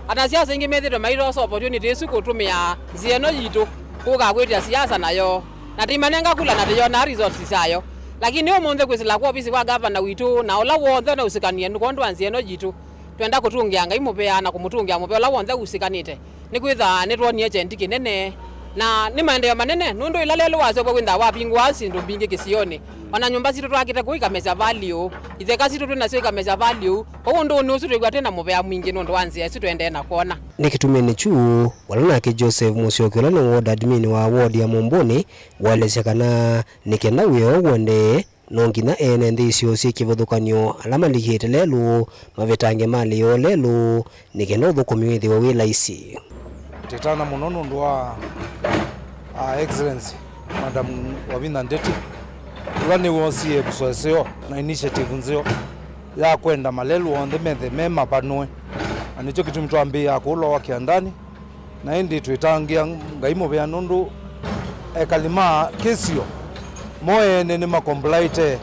Anasiasa aingĩ methĩtwe maitosa opportunity ĩsu kũtũmĩa nzĩa ĩno yitũ kũka kwĩtya siasa nayo, na tĩimanenga kula na tĩyonaa results syayo. Lakini ũmũnthĩ kwĩsĩla kwa ovisi wa gavana witũ na ũla w'onthe ũnaũsikanie nĩ kwondũ wa nzĩa ĩno yitũ, twenda kũtũngĩa Ngai mũvea na kũmũtũngĩa mũvea ũla w'onthe ũsikanĩte. Nĩkwĩthĩwa nĩtwonie kyeni kĩnene, na nĩ maendeeo manene, nũndũ ĩla lelũ waseũvw'a wĩthĩawa wavingũaa syĩndũ mbingĩ kĩsionĩ. Ona nyũmba sitũ twakĩte kũu ikamesya value, itheka sitũ twĩ nasyo ikamesya value. Kwoou ũndũnĩ ũsu twĩw'a twĩ na mũvea mwingĩ nũndũ wa nzĩa ĩsu tũendee na kwona. Nĩ kĩtumi nĩkyu, vala nake Joseph Mũsyoki, ũla nĩ ward admin wa ward ya Mũmbũnĩ, waelesya kana nĩ kenda wĩa ũũ ũendee, no nginya ene nthĩ isio syĩ kĩvathũkany'o ala malikĩte lelũ mavetange malĩ yoo lelũ nĩ kenda ũthũkũmi wĩthĩwe wĩ laisi. Twĩtana mũno nũndũ wa, uh, Excellency Madam Wavinya Ndeti, ũla nĩwosie ĩvuso ĩseo na initiative nzeo ya kwenda malelũ onthe methe me mapanũe, na nĩkyo kĩtumi twambĩĩa kũũ Lower Kĩandanĩ. Na ĩndĩ twĩtangĩa Ngai mũvea nũndũ ekali ma kĩsio mo ene nĩmakomplaĩte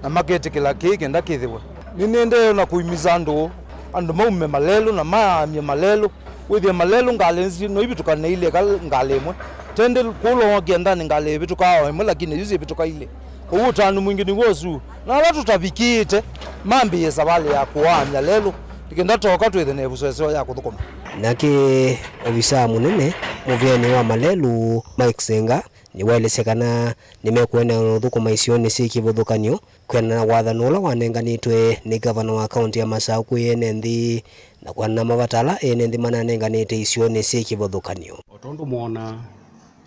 na maketĩkĩla kĩĩ kenda kĩthĩwe. Nĩnĩendee na kũimisa andũ, andũ maume malelũ na maamye malelũ. Wĩthĩe malelũ ngalĩ nzi no ivĩtũkanĩilye eka ngalĩ ĩmwe. Tendĩ kũlwa wa Kĩandanĩ ngalĩ ĩvĩtũkaa o ĩmwe, lakini yu syĩvĩtũka ilĩ. Kwoou ũtanu mwingĩ nĩw'o ũsu. Na ala tũtavikĩĩte mambĩĩe savalĩ ya kũaany'a lelũ, nĩ kenda tooka twĩthe na ĩvuso ĩseo ya kũthũkũma. Nake ovisaa mũnene mũvĩanĩ wa malelũ, Mike Senga, nĩwaelesya kana nĩmekũendeea na ũthũkũma isionĩ syĩ kĩvathũkany'o kwĩanana na wathani ũla wanenganĩtwe nĩ ngavana wa kaũntĩ ya Masaku kwĩ ene nthĩ, na kwĩanana na mavata ala ene nthĩ mananenganĩte isionĩ syĩ kĩvathũkany'o. O tondũ mwoona,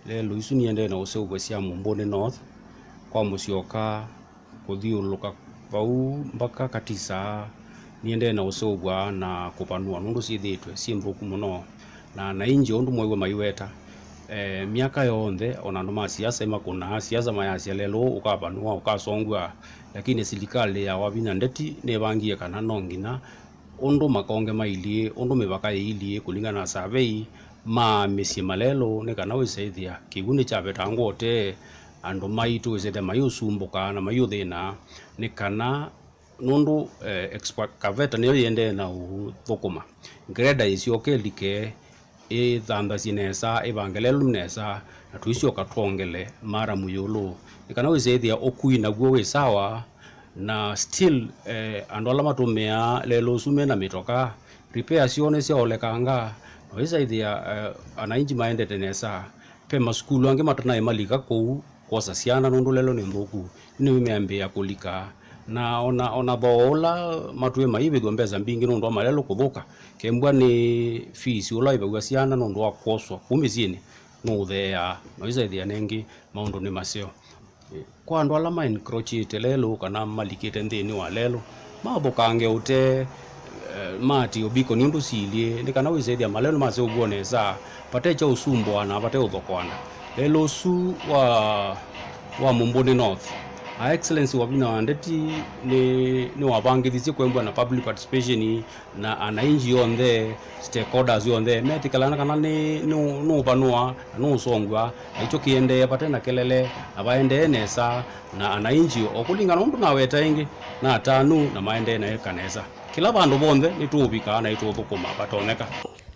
lelũ isu niendee na ũseũvw'a sya Mumbuni North, kwa Mũsyoka kũthyũlũka vau mbaka Katisa, niendee na ũseũvw'a na kũpanũa nũndũ syĩthĩĩtwe syĩ nthũku mũno. Na anainji, ũndũ mwew'a maiweta, eh, myaka yonthe, ona andũ ma siasa ĩmakũnaa siasa mayasya lelũ ũkapanũa, ũkasongw'a, lakini silikalĩ ya Wavinya Ndeti nĩvangie kana no nginya ũndũ makonge mailyĩ, ũndũ mĩvaka yĩilyĩ kũlingana na survey, maamĩsye malelũ nĩ kana wĩsaĩthĩa kĩw'ũ nĩkyavetangwa ũtee, andũ maitũ wĩsaĩthĩa mayũsumbũka na mayũthĩna, nĩ kana nũndũ, eh, excavator nĩyo yĩendee na ũthũkũma, grader ĩsyoke ĩlike, ĩthanthasye nesa, ĩvange lelũ nesa, na tũisyoka twongele maramu ĩũlũ, nĩ kana wĩsaĩthĩa ũkui naw'o wĩ sawa, na still, eh, andũ ala matũmĩaa lelũ ũsu me na mĩtoka, repair syoo nĩsyaolekanga, na wĩsaĩthĩa, eh, anainji maendete nesa. Ve masukulu angĩ matanaĩ malika kũu kwosa syana nũndũ lelũ nĩ nthũku, yu nĩmeambĩĩa kũlika. Na ona, ona thoo ũla matwĩe maivĩthw'a mbesa mbingĩ nũndũ wa malelũ kũthũka, kembwa nĩ fees ũla ũivaw'a syana nũndũ wa kwoswa kũu mĩsyĩnĩ nũũtheeaa, na ũisaĩthĩa nengĩ maũndũ nĩ maseo. Kwa andũ ala ma encroachĩte lelũ kana malikĩte nthĩnĩ wa lelũ, mathũkange ũtee, eh, maatĩĩo mbiko nĩ ũndũ silyĩ, nĩ kana wĩsaĩthĩa malelũ maseũvw'a nesa, vate kya ũsumbũa na vate ũthokoana. Lelũ ũsu wa, wa Mumbuni North, Her Excellency Wavinya Ndeti nĩ, nĩwavangĩthisye kwembwa na public participation, na anainji onthe, stakeholders onthe, metĩkĩlana kana nĩ, nĩ, nũũpanũa na nũũsongw'a, na ikyo kĩendee vate na kelele, na vaendee nesa, na anainji o kũlingana ũndũ naweta ĩngĩ, na atanu na maendee na ĩka nesa. Kĩla vandũ vonthe nĩtũũvika na nĩtũũthũkũma vatonyeka.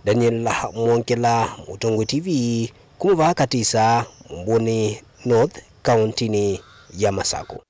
Daniel Mwongela, Mũtongoi T V, kuma vaa Katisa, Mumbuni North, kaũntĩnĩ ya Masaku.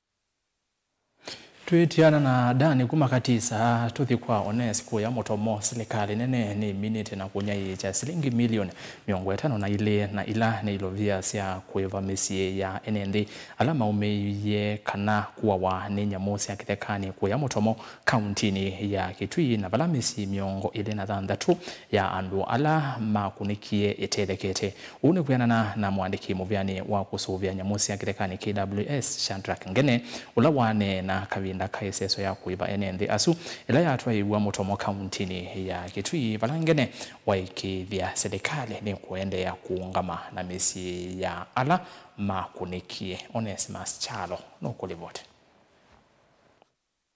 Twĩtiana na Dani kuma Katisa, tũthi kwa Ones kũya Mũtomo. Silikalĩ nene nĩminĩte na kũnyaĩĩkya silingi milioni mĩongo ĩtano na ilĩ na ila nĩ ilovia sya kũĩva mĩsyĩ ya ene nthĩ ala maumĩie kana kuawa nĩ nyamũ sya kĩthekanĩ kũya Mũtomo, kauntinĩ ya Kitui, na vala mĩsyĩ mĩongo ĩlĩ na thanthatũ ya andũ ala makũnĩkie ĩtethekete. Ũu nĩ kwĩanana na mũandĩki mũvĩanĩ wa kũsũvĩa nyamũ sya kĩthekanĩ K W S, Shadrack Ngene, ũla waneena kavinda ka ĩseso ya kũĩva ene nthĩ asu ĩla yatwaĩĩw'a Mũtomo kauntinĩ ya Kitui, vala Ngene waĩkĩĩthya silikalĩ nĩ kũendeea kũũngama na mĩsyĩ ya ala makũnĩkie. Onesimus Kyalo nũkũlivoti.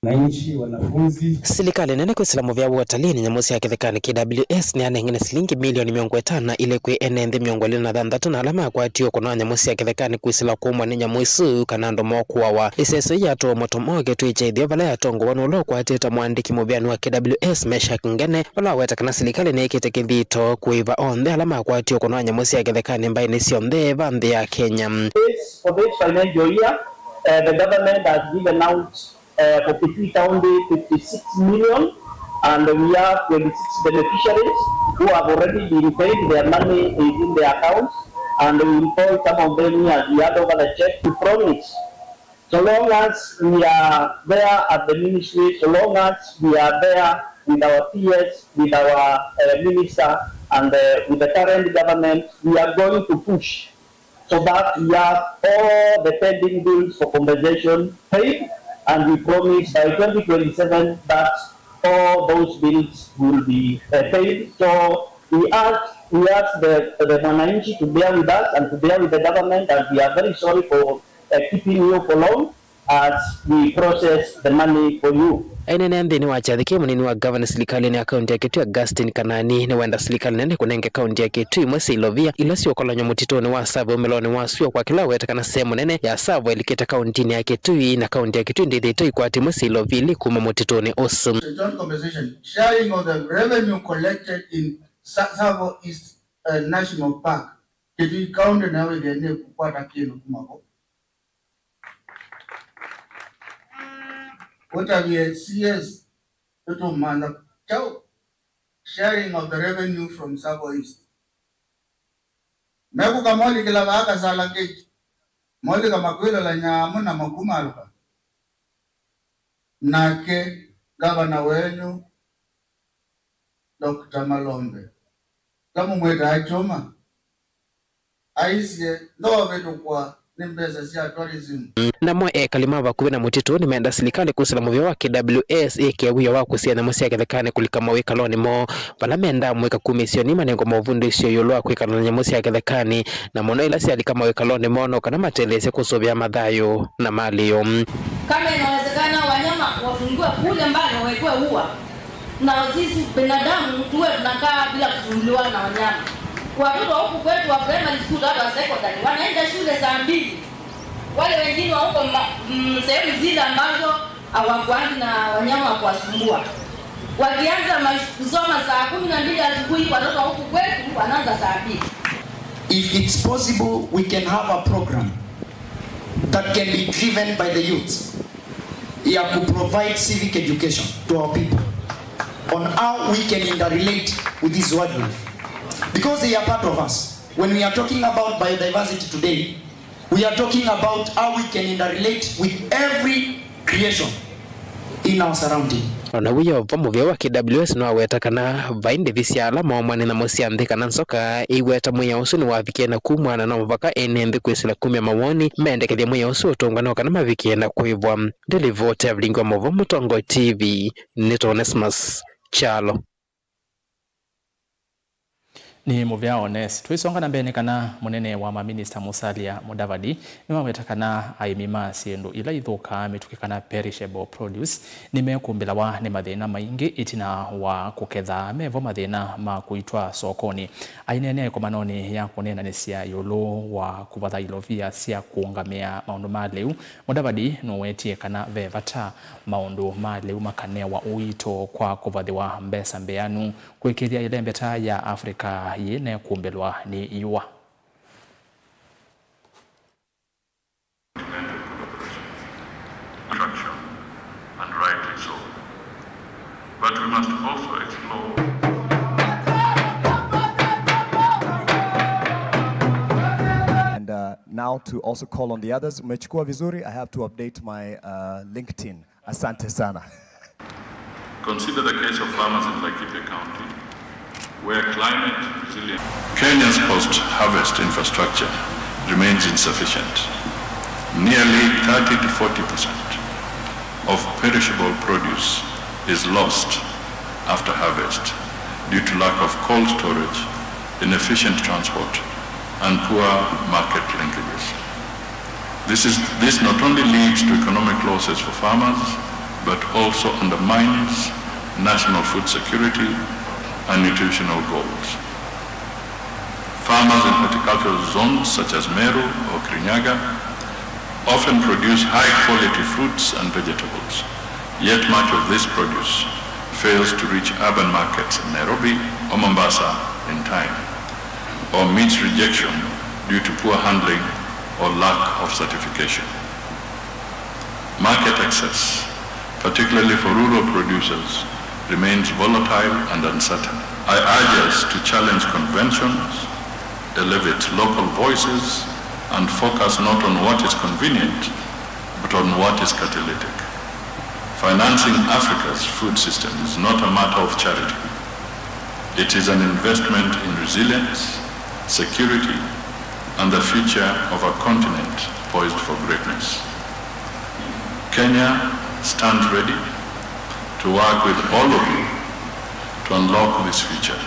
wananchi, wanafunzi. Silikalĩ nene kwĩsĩla mũvĩa wa ũtalii na nyamũ sya kĩthekanĩ, K W S, nĩyanengene silingi milioni mĩongo ĩtano na ilĩ kwĩ ene nthĩ mĩongo ĩlĩ na thanthatũ na ala makwatie ũkũno wa nyamũ sya kĩthekanĩ kwĩsĩla kũmwa nĩ nyamũ isu kana andũ mokũawa. Ĩseso yĩĩ yatwawa Motomoa, kĩtũĩ kya ĩtheo, vala yatongowa nĩ ũla ũkwatĩte mũandĩki mũvĩanĩ wa K W S, Meshack Ngene, vala waweta kana silikalĩ nĩĩkĩte kĩthito kũĩva onthe ala makwatie ũkũno wa nyamũ sya kĩthekanĩ mbaĩnĩ syonthe va nthĩ ya Kenya. This, for this financial year, uh, the government has given out, uh, for Kitui County, fifty-six million, and we have twenty-six beneficiaries who have already been paid. Their money is in their accounts, and we will call some of them here as we hand over the check. We promise, so long as we are there at the ministry, so long as we are there with our P S, with our, uh, minister, and, uh, with the current government, we are going to push so that we have all the pending bills for compensation paid, and we promise by twenty twenty-seven that all those bills will be, uh, paid. So we ask, we ask the, the mwananchi to bear with us and to bear with the government, and we are very sorry for, uh, keeping you for long as we process the money for you. Aineenea nthĩnĩ wa kyathĩ kĩĩ, mũnini wa ngavana silikalĩnĩ ya kaunti ya Kitui, Augustine Kanani, nĩwenda silikalĩ nene kũnenge kaunti ya Kitui imwe sya ilovia ila siũkolany'a mũtitũnĩ wa Tsavo ũmĩlonĩ wa sua, kwa kĩla aweta kana sehemu nene ya Tsavo ĩlikĩte kauntinĩ ya Kitui, na kaunti ya Kitui ndĩthĩĩtwe ĩikwata imwe sya ilovia ili kuma mũtitũnĩ ũsu. Joint compensation, sharing of the revenue collected in Sa-, Tsavo East, uh, National Park. Kitui County nayo ĩthĩnĩe kũkwata kĩndũ kuma vo. Ũtavye C S, tũtũmantha kyaũ? Sharing of the revenue from Tsavo East. Mekũka molikĩla vaa Kasala Gate, molika makwĩlola nyamũ na makumalũka. Nake ngavana wenyu, Doctor Malombe, ũla mũmwĩtaa Kyũma, aisye ndoovĩtũkwa nĩ mbesa sya tourism. Namo ekali ma vakuvĩ na mũtitũ nĩmenda silikalĩ kwĩsĩla mũvĩa wa K W S ĩkĩe wĩa wa kũsia nyamũ sya kĩthekanĩ kũlika mawĩkalonĩ moo, vala mendaa mũika kumĩsyo nĩ manengwa movundĩsyo ĩũlũ wa kwĩkala na nyamũ sya kĩthekanĩ, na mũno ila syalika mawĩkalonĩ moo, no kana matetheesye kũsũvĩa mathayũ na malĩo. Kama inawezekana, wanyama wafungiwe kule mbali, wawekwe ua. Na sisi binadamu tuwe tunakaa bila kusumbuliwa na wanyama. Watoto wa huku kwetu wa primary school, hata wa secondary, wanaenda shule saa mbili. Wale wengine wa huko ma-, mm, sehemu zile ambazo hawakuangi na wanyama wa kuwasumbua. Wakianza mash-, kusoma saa kumi na mbili asubuhi, watoto wa huku kwetu wanaanza saa mbili. If it's possible, we can have a program that can be driven by the youths ya ku provide civic education to our people on how we can interrelate with this wildlife, because they are part of us. When we are talking about biodiversity today, we are talking about how we can interrelate with every creation in our surrounding. O na wĩo vo, mũvĩa wa K W S nĩwaweta kana vai ndĩvi sya ala maũmwa nĩ nyamũ sya nthĩ kana nzoka ĩiweta mwĩao ũsu nĩwavikie na kumwa, na no mũvaka ene nthĩ kwĩsĩla kumya mawoni mendekethya mwĩao ũsu ũtũngwa no kana mavikie na kũĩvwa. Nĩ livoti ya vilingi wa maũvoo Mũtongoi T V, nĩ Onesmus Kyalo. Nĩ mũvea Ones. Twĩsonga na mbee nĩ kana mũnene wa maminista Musalia Mudavadi nĩwaweta kana aĩmi ma syĩndũ ila ithũkaa mĩtũkĩ kana perishable produce nĩmekũmbĩlawa nĩ mathĩna maingĩ ĩtina wa kũketha. Mevo mathĩna ma kũitwaa sokonĩ. Aineenea ĩkomanonĩ ya kũneenanĩsya ĩũlũ wa kũvatha ilovia sya kũũngamĩa maũndũ ma lĩu, Mudavadi nũwetie kana ve vata maũndũ ma lĩu makanewa ũito kwa kũvathĩwa mbesa mbĩanu, kũĩkĩĩthya ĩlembeta ya Africa yĩnekũmbĩlwa nĩ iũa. Traction, and rightly so. But we must also explore. And, uh, now to also call on the others. Umechukua vizuri, I have to update my, uh, LinkedIn. Asante sana. Consider the case of farmers in Laikipia County, where climate resilient. Kenya's post-harvest infrastructure remains insufficient. Nearly thirty to forty percent of perishable produce is lost after harvest due to lack of cold storage, inefficient transport, and poor market linkages. This is, this not only leads to economic losses for farmers, but also undermines national food security and nutritional goals. Farmers in horticultural zones such as Meru or Kirinyaga often produce high-quality fruits and vegetables, yet much of this produce fails to reach urban markets in Nairobi or Mombasa in time, or meets rejection due to poor handling or lack of certification. Market access, particularly for rural producers, remains volatile and uncertain. I urge us to challenge conventions, elevate local voices, and focus not on what is convenient, but on what is catalytic. Financing Africa's food system is not a matter of charity. It is an investment in resilience, security, and the future of a continent poised for greatness. Kenya stands ready to work with all of you to unlock this future.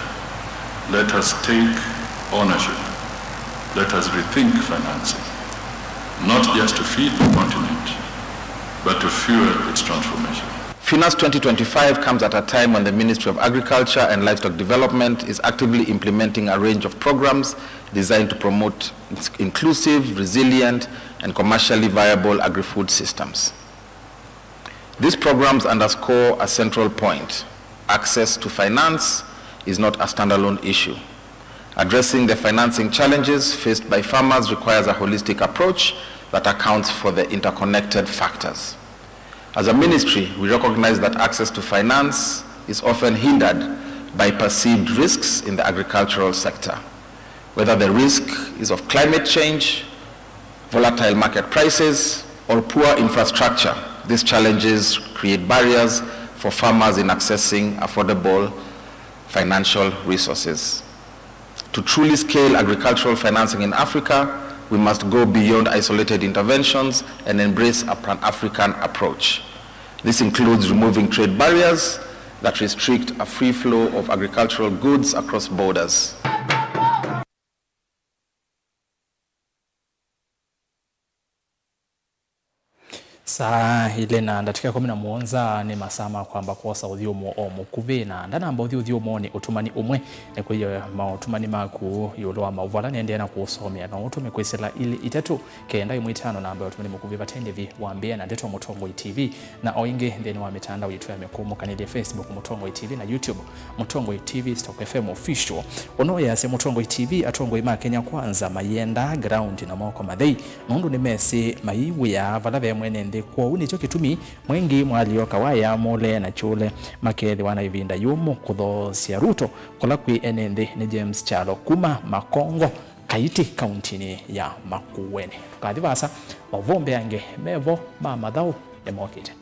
Let us take ownership. Let us rethink financing, not just to feed the continent, but to fuel its transformation. Finance twenty twenty-five comes at a time when the Ministry of Agriculture and Livestock Development is actively implementing a range of programs designed to promote ins-, inclusive, resilient, and commercially viable agri-food systems. These programs underscore a central point. Access to finance is not a standalone issue. Addressing the financing challenges faced by farmers requires a holistic approach that accounts for the interconnected factors. As a ministry, we recognize that access to finance is often hindered by perceived risks in the agricultural sector. Whether the risk is of climate change, volatile market prices, or poor infrastructure, these challenges create barriers for farmers in accessing affordable financial resources. To truly scale agricultural financing in Africa, we must go beyond isolated interventions and embrace a Pan-African approach. This includes removing trade barriers that restrict a free flow of agricultural goods across borders. Saa ilĩ na ndatĩka ĩkũmi na mũonza nĩ masaa ma kwamba kwosa ũthyũmũo o mũkuvĩ, na ndanamba ũthi ũthyũmũonĩ ũtũmani ũmwe, nĩkwĩyĩ maũtũmani maku ĩũlũ wa maũvoo ala nĩendee na kũũsomea no ũtũme kwĩsĩla ilĩ itatũ kenda ĩmwe itano namba ya ũtũmani mũkuvĩ vate ndĩvi wambĩĩa na ndeto Mũtongoi T V, na o ĩngĩ nthĩnĩ wa mĩtandao yitũ ya mĩkũmũkanĩlye, Facebook Mũtongoi T V na YouTube Mũtongoi T V Stock F M Official. Ũno yasya Mũtongoi T V, atongoi ma Kenya Kwanza mayĩendaa ground na moko mathei, nũndũ nĩmesĩ maiw'ĩaa vala ve mwene nthĩ. Kwoou nĩkyo kĩtumi mwengi mwalio kawaya mũle na kyũle makethĩwa na ĩvinda yũmũ kũthoosya Ruto kũla kwĩ ene nthĩ. Nĩ James Kyalo kuma Makongo, Kaiti, kauntinĩ ya Makueni. Ndũkathi vaasa, maũvoo mbeange mevo ma mathaũ nĩmokĩte.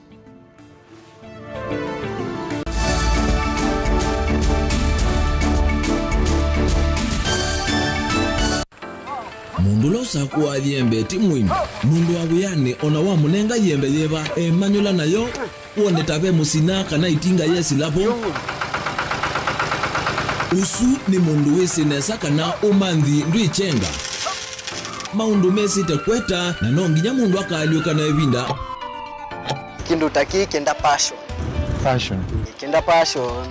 Mũndũ ũla ũsakũaa yembe ti mũini. Mũndũ wa wĩanĩ o na wamũnenga yembe yĩva, emanyũla nayo, wone ta ve mũsina kana ĩtinga yesĩla vo. Ũsu nĩ mũndũ wĩsĩ nesa kana ũmanthi ndwĩkyenga. Maũndũ mesĩte kweta, na no nginya mũndũ akaalyũka na ĩvinda. Kĩndũ ta kĩĩ kĩenda passion. Passion. Kĩenda passion.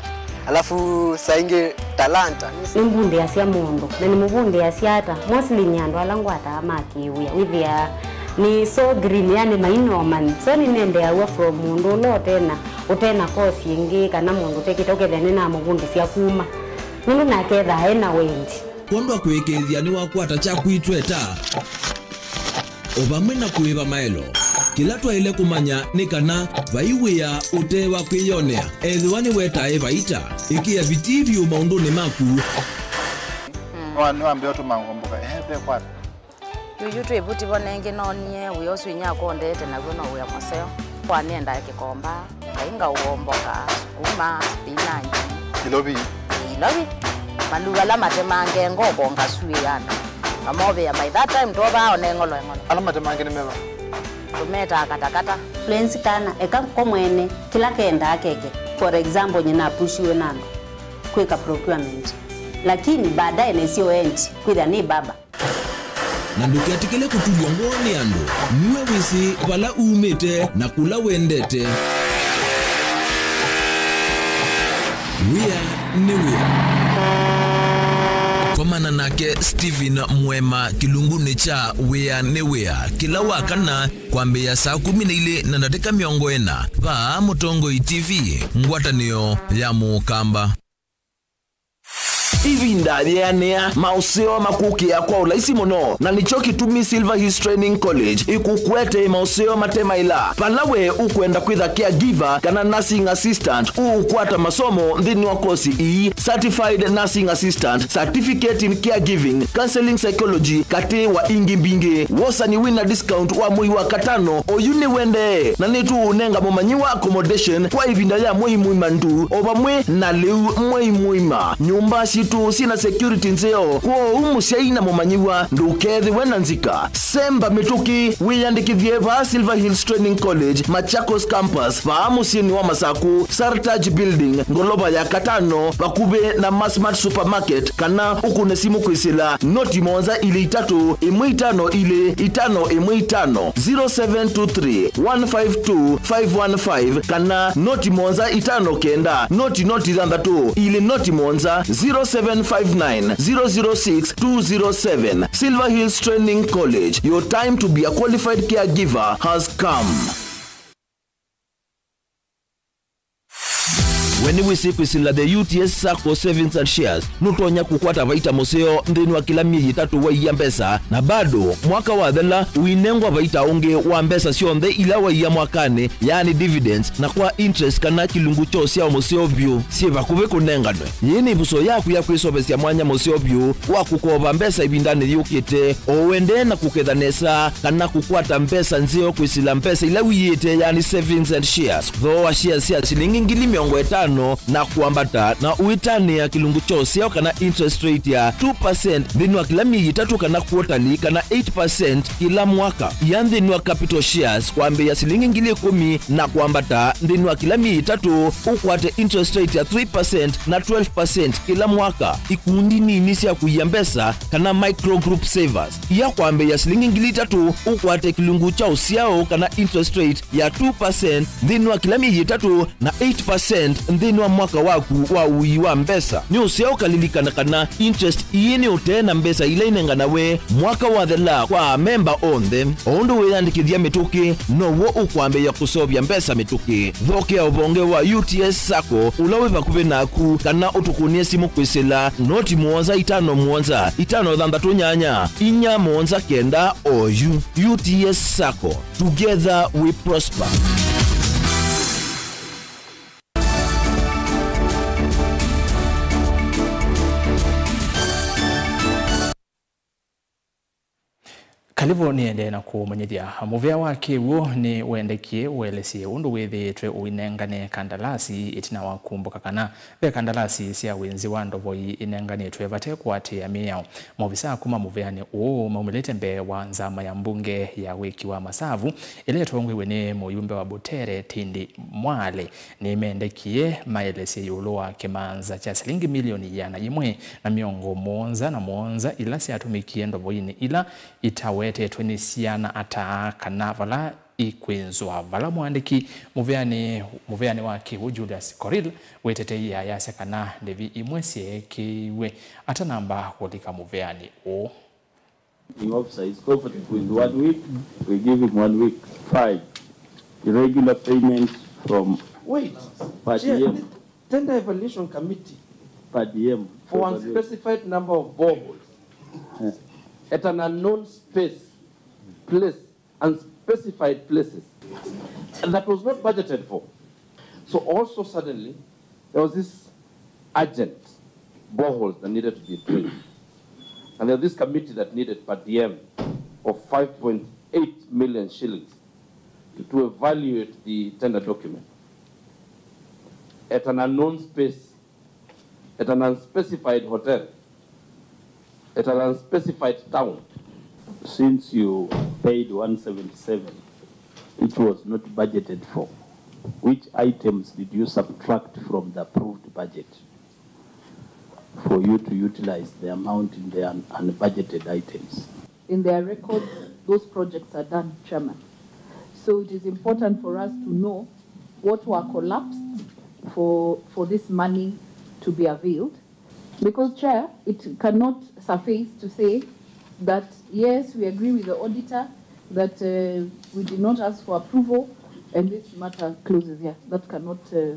Alafu saa ingĩ talanta. Nĩmbundĩasya mũndũ, na nĩmũvundĩasya ata? Mostly nĩ andũ ala ngwataa ma kĩwĩa. Wĩthĩaa nĩ so green, yani mainomani. So nĩnendeaw'a from mũndũ ũla ũtena, ũtena course ĩngĩ, kana mũndũ ũtekĩte, ũkethĩa nĩnamũvundĩsya kuma. Nũndũ nake ethaa ena wendi. Kwondwa kũĩkĩĩthya nĩwakwata kyaku itweta. O vamwe na kũĩva maelo, kĩla twaĩle kũmanya nĩ kana vai wĩa ũte wa kwĩyonea. Ethĩwa nĩwetae vaita, ĩkĩa vitii vyũ maũndũnĩ maku. Nĩwa-, nĩwambĩa ũtũma ngomboka, ehe, ve kwata. Yuyu twĩ vuti vo nengĩ noonie wĩa ũsu inyia akũndete naw'o no wĩa mũseo. Kwa nĩendaa kĩkomba. Ngai ngaũomboka, sukuma, spinach. Ilovi. Ilovi. Maluva ala matemange ngoko ngasuĩe andũ. Mamovĩa by that time twovaa one ng'olo eng'olo. Ala matemange nĩ meva? Tũmetaa katakata. Influence kana eka ko mwene kĩla kendaa keke. For example, nyina apushiwe na andũ kwĩka procurement. Lakini baadaye nesio endi kwĩthĩa nĩ baba. Na ndũketĩkĩle kũtulw'a ngoo nĩ andũ. Nue wĩsĩ vala umĩte na kũla wendete. Wĩa nĩ wĩa. Komana nake Stephen Mwema kĩlungunĩ kya Wĩa nĩ wĩa kĩla wa kana kwambĩĩa saa kũmi na ilĩ na ndatĩka mĩongo ĩna vaa Mũtongoi T V, ngwatanĩo ya Mũkamba. Ĩvinda yĩanĩa, maũseo makũkĩa kwa ũlaisi mũno, na nĩkyo kĩtumi Silver Hills Training College ĩkũkwete maũseo mate maĩla. Vala we ũkwenda kwĩtha caregiver kana nursing assistant, ũũkwata masomo nthĩnĩ wa kosi ii: Certified Nursing Assistant, Certificate in Caregiving, Counseling Psychology, katĩ wa ingĩ mbingĩ. Wosani wĩna discount wa mwei wa katano oyu nĩwendee, na nĩtũũnenga mũmanyĩwa accommodation kwa ĩvinda ya mwei mũima ndu, o vamwe na lĩu mwei mũima. Nyũmba sitũ syĩna security nzeo, kwoou mũsyai na mũmanyĩwa ndũkethĩwe na nzika. Semba mĩtũkĩ, wĩyandĩkĩthye vaa Silver Hills Training College, Machakos Campus, vaa mũsyĩnĩ wa Masaku, Sartaj Building, ngolova ya katano, vakuvĩ na Massmart Supermarket, kana ũkũne simũ kwĩsĩla noti mũonza ilĩ itatũ ĩmwe itano ilĩ itano ĩmwe itano, zero seven two three, one five two, five one five, kana noti mũonza itano kenda, noti noti thanthatũ ilĩ noti mũonza, zero seven five nine, zero zero six, two zero seven. Silver Hills Training College, your time to be a qualified caregiver has come. We nĩwĩsĩ kwĩsĩla the U T S Sacco Savings and Shares? Nũtonya kũkwata vaita mũseo nthĩnĩ wa kĩla myei ĩtatũ waiya mbesa, na bado mwaka wathela ũinengwa vaita ũngĩ wa mbesa syonthe ila waiya mwakanĩ, yaani dividends, na kwa interest kana kĩlungu kya ũsyao mũseo vyũ syĩ vakuvĩ kũnenganwe. Yĩĩ nĩ ĩvuso yaku ya kwĩseũvĩsya mwanya mũseo vyũ wa kũkova mbesa ĩvindanĩ yũkĩte, o ũendee na kũketha nesa kana kũkwata mbesa nzeo kwĩsĩla mbesa ila wĩyĩĩte, yaani savings and shares. Thooa shares sya silingi ngili mĩongo ĩtano na kwambata, na ũitanĩa kĩlungu kya ũsyao kana interest rate ya two percent nthĩnĩ wa kĩla myei ĩtatũ kana quarterly, kana eight percent kĩla mwaka. Ia nthĩnĩ wa capital shares kwambĩĩa silingi ngili ĩkũmi na kwambata nthĩnĩ wa kĩla myei ĩtatũ, ũkwate interest rate ya three percent na twelve percent kĩla mwaka. Ikundi nini sya kũia mbesa kana micro group savers, ia kwambĩĩa silingi ngili itatũ, ũkwate kĩlungu kya ũsyao kana interest rate ya two percent nthĩnĩ wa kĩla myei ĩtatũ na eight percent nthĩnĩ wa mwaka waku wa ũii wa mbesa. Nĩ ũseo ũkalilikana kana interest ii nĩ ũtee na mbesa ila inenganawe mwaka wathela kwa amemba onthe. O ũndũ wĩyandĩkĩthya mĩtũkĩ, now'o ũkwambĩĩa kũseũvya mbesa mĩtũkĩ. Thokea ũvonge wa U T S Sacco ũla wĩ vakuvĩ naku, kana ũtũkũnĩe simũ kwĩsĩla noti mũonza itano mũonza itano thanthatũ nyanya inya mũonza kenda oyu. U T S Sacco, together we prosper. Kalĩvo nĩendee na kũmanyĩthya. Mũvea wa kĩw'ũ nĩwendekie ũelesye ũndũ wĩthĩĩtwe ũinengane kandalasi ĩtina wa kũmbũka kana ve kandalasi sya wĩnzi wa ndovoi inenganĩtwe vate kũatĩĩa mĩao. Maovisaa kuma mũveanĩ ũũ maumĩlĩte mbee wa nzama ya mbunge ya wĩki wa masavu ĩla ĩtongoew'e nĩ mũyumbe wa Butere, Tindi Mwale, nĩmendekie maelesye ĩũlũ wa kĩmanza kya silingi milioni ĩana yĩmwe na mĩongo mũonza na mũonza ila syatũmĩkie ndovoinĩ ila itawetetwe nĩ syana ata kana vala ikwĩnzwa, vala mũandĩki mũveanĩ, mũveanĩ wa kĩw'ũ Julius Koril wĩteteie ayasya kana ndĩvi imwe syeekĩiwe atanamba kũlika mũveanĩ ũũ. The officer is comfortable with one week, we give him one week. Five, irregular payment from Wait, per Chair, diem. The Tender Evaluation Committee Per diem. For unspecified number of boreholes Eh. at an unknown space, place, unspecified places that was not budgeted for. So also suddenly, there was this urgent boreholes that needed to be drilled. And there was this committee that needed per diem of five point eight million shillings to, to evaluate the tender document at an unknown space, at an unspecified hotel, at an unspecified town. Since you paid one seventy-seven, which was not budgeted for, which items did you subtract from the approved budget for you to utilize the amount in the un-, unbudgeted items? In their records, those projects are done, Chairman. So it is important for us to know what were collapsed for, for this money to be availed. Because, Chair, it cannot suffice to say that, yes, we agree with the auditor that uh, we did not ask for approval and this matter closes here. That cannot uh,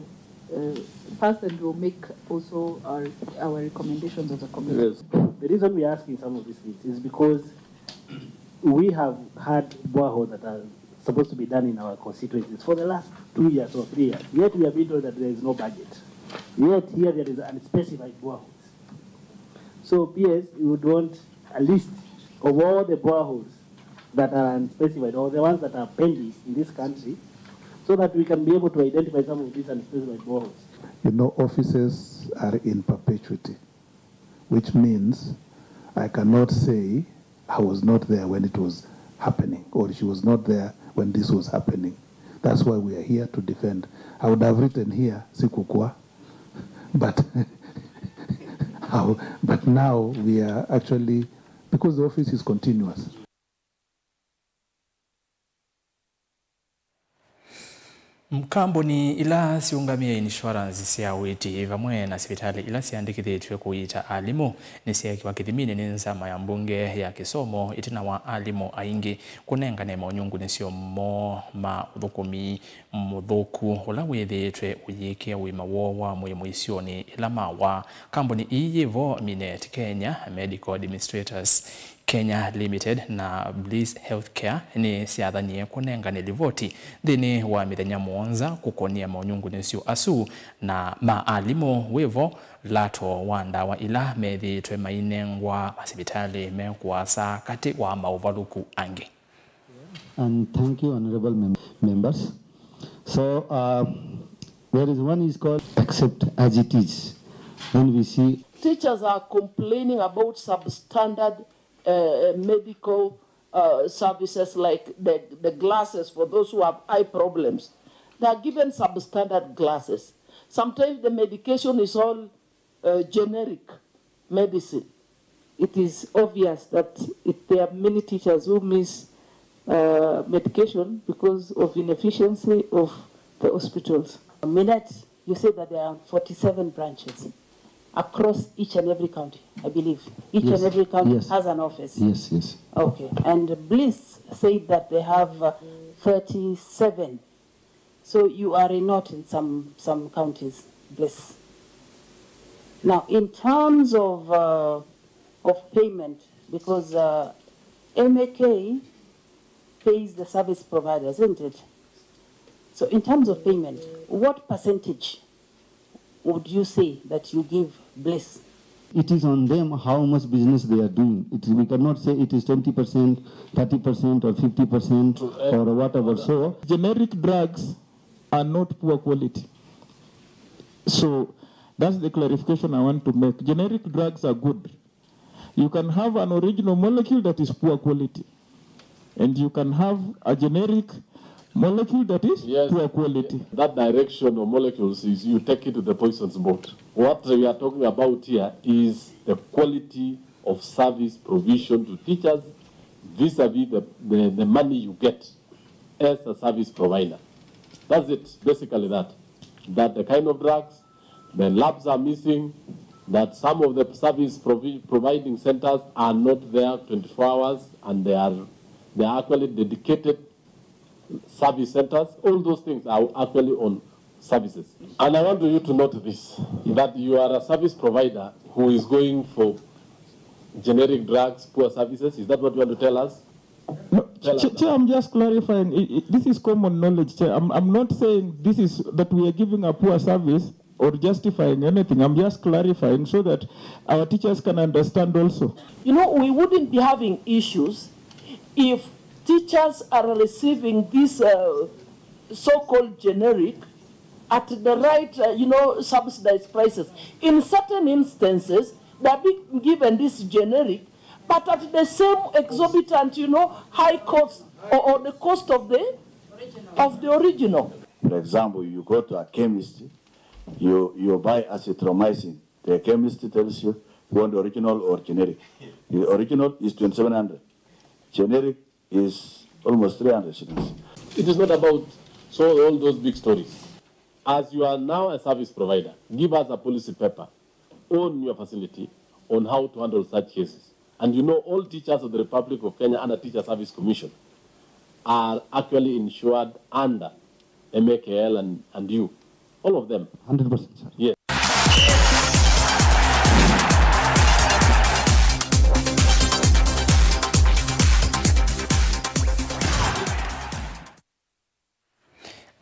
uh, pass, and will make also our, our recommendations as a committee. Yes. The reason we are asking some of these things is because we have had boreholes that are supposed to be done in our constituencies for the last two years or three years. Yet we have been told that there is no budget. Yet here there is unspecified boreholes. So P S, we would want a list of all the boreholes that are unspecified or the ones that are pending in this country so that we can be able to identify some of these unspecified boreholes. You know, offices are in perpetuity, which means I cannot say I was not there when it was happening, or she was not there when this was happening. That's why we are here to defend. I would have written here, "Sikukua," but how, but now we are actually, because the office is continuous. Kambuni ila siũngamĩe insurance sya ũiiti vamwe na sivitalĩ ila syandĩkĩthĩtw'e kũiita alimũ nĩsyeekĩwa kĩthiminĩ nĩ nzama ya mbunge ya kĩsomo ĩtina wa alimũ aingĩ kũnengane monyungunĩsyo moo ma ũthũkũmi mũthũku ũla wĩthĩĩtwe ũyĩkĩa ũima woo wa mwĩĩ mũisyonĩ ĩla mawaa. Kambuni ii yĩ vo, Minet Kenya Medical Administrators Kenya Limited na Bliss Healthcare nĩsyathanie kũnengane livoti nthĩnĩ wa mĩthenya mũonza kũkonĩa monyungunĩsyo asu na ma alimũ, wĩvo, lato wa ndawa ila methĩĩtwe mainengwa masivitalĩ me kũasa, katĩ wa maũvalũku angĩ. And thank you, honorable mem- members. So, uh, there is one is called accept as it is. Then we see teachers are complaining about substandard uh, medical uh, services like the, the glasses for those who have eye problems. They are given substandard glasses. Sometimes the medication is all uh, generic medicine. It is obvious that it, there are many teachers who miss uh, medication because of inefficiency of the hospitals. Minet, you said that there are forty-seven branches across each and every county, I believe. Each Yes. and every county Yes. has an office. Yes, yes. Okay. And Bliss said that they have uh, thirty-seven. So you are in not in some, some counties, Bliss. Now, in terms of, uh, of payment, because uh, M A K pays the service provider, isn't it? So in terms of payment, what percentage would you say that you give Bliss? It is on them how much business they are doing. It, we cannot say it is twenty percent, thirty percent, or fifty percent, or whatever. So, generic drugs are not poor quality. So, that's the clarification I want to make. Generic drugs are good. You can have an original molecule that is poor quality, and you can have a generic molecule that is Yes. poor quality. That direction of molecules is you take it to the poison's boat. What we are talking about here is the quality of service provision to teachers vis-a-vis the, the, the money you get as a service provider. That's it, basically that. That the kind of drugs, the labs are missing, that some of the service provi- providing centers are not there twenty-four hours and they are, they are actually dedicated service centers. All those things are actually on services. And I want you to note this, that you are a service provider who is going for generic drugs, poor services. Is that what you want to tell us? No, Chair, I'm just clarifying. I- I- this is common knowledge, Chair. I'm, I'm not saying this is that we are giving a poor service or justifying anything. I'm just clarifying so that our teachers can understand also. You know, we wouldn't be having issues if teachers are receiving this uh, so-called generic at the right, uh, you know, subsidized prices. In certain instances, they're being given this generic, but at the same exorbitant, you know, high cost or, or the cost of the of the original. For example, you go to a chemist, you, you buy azithromycin. The chemist tells you, "You want original or generic?" The original is twenty-seven hundred. Generic is almost three hundred shillings. It is not about so all those big stories. As you are now a service provider, give us a policy paper own your facility on how to handle such cases. And you know, all teachers of the Republic of Kenya under Teacher Service Commission are actually insured under M A K L and, and you. All of them. Hundred percent, sir. Yes.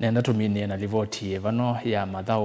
Nenda tũminĩe na livoti ĩvano ya mathaũ.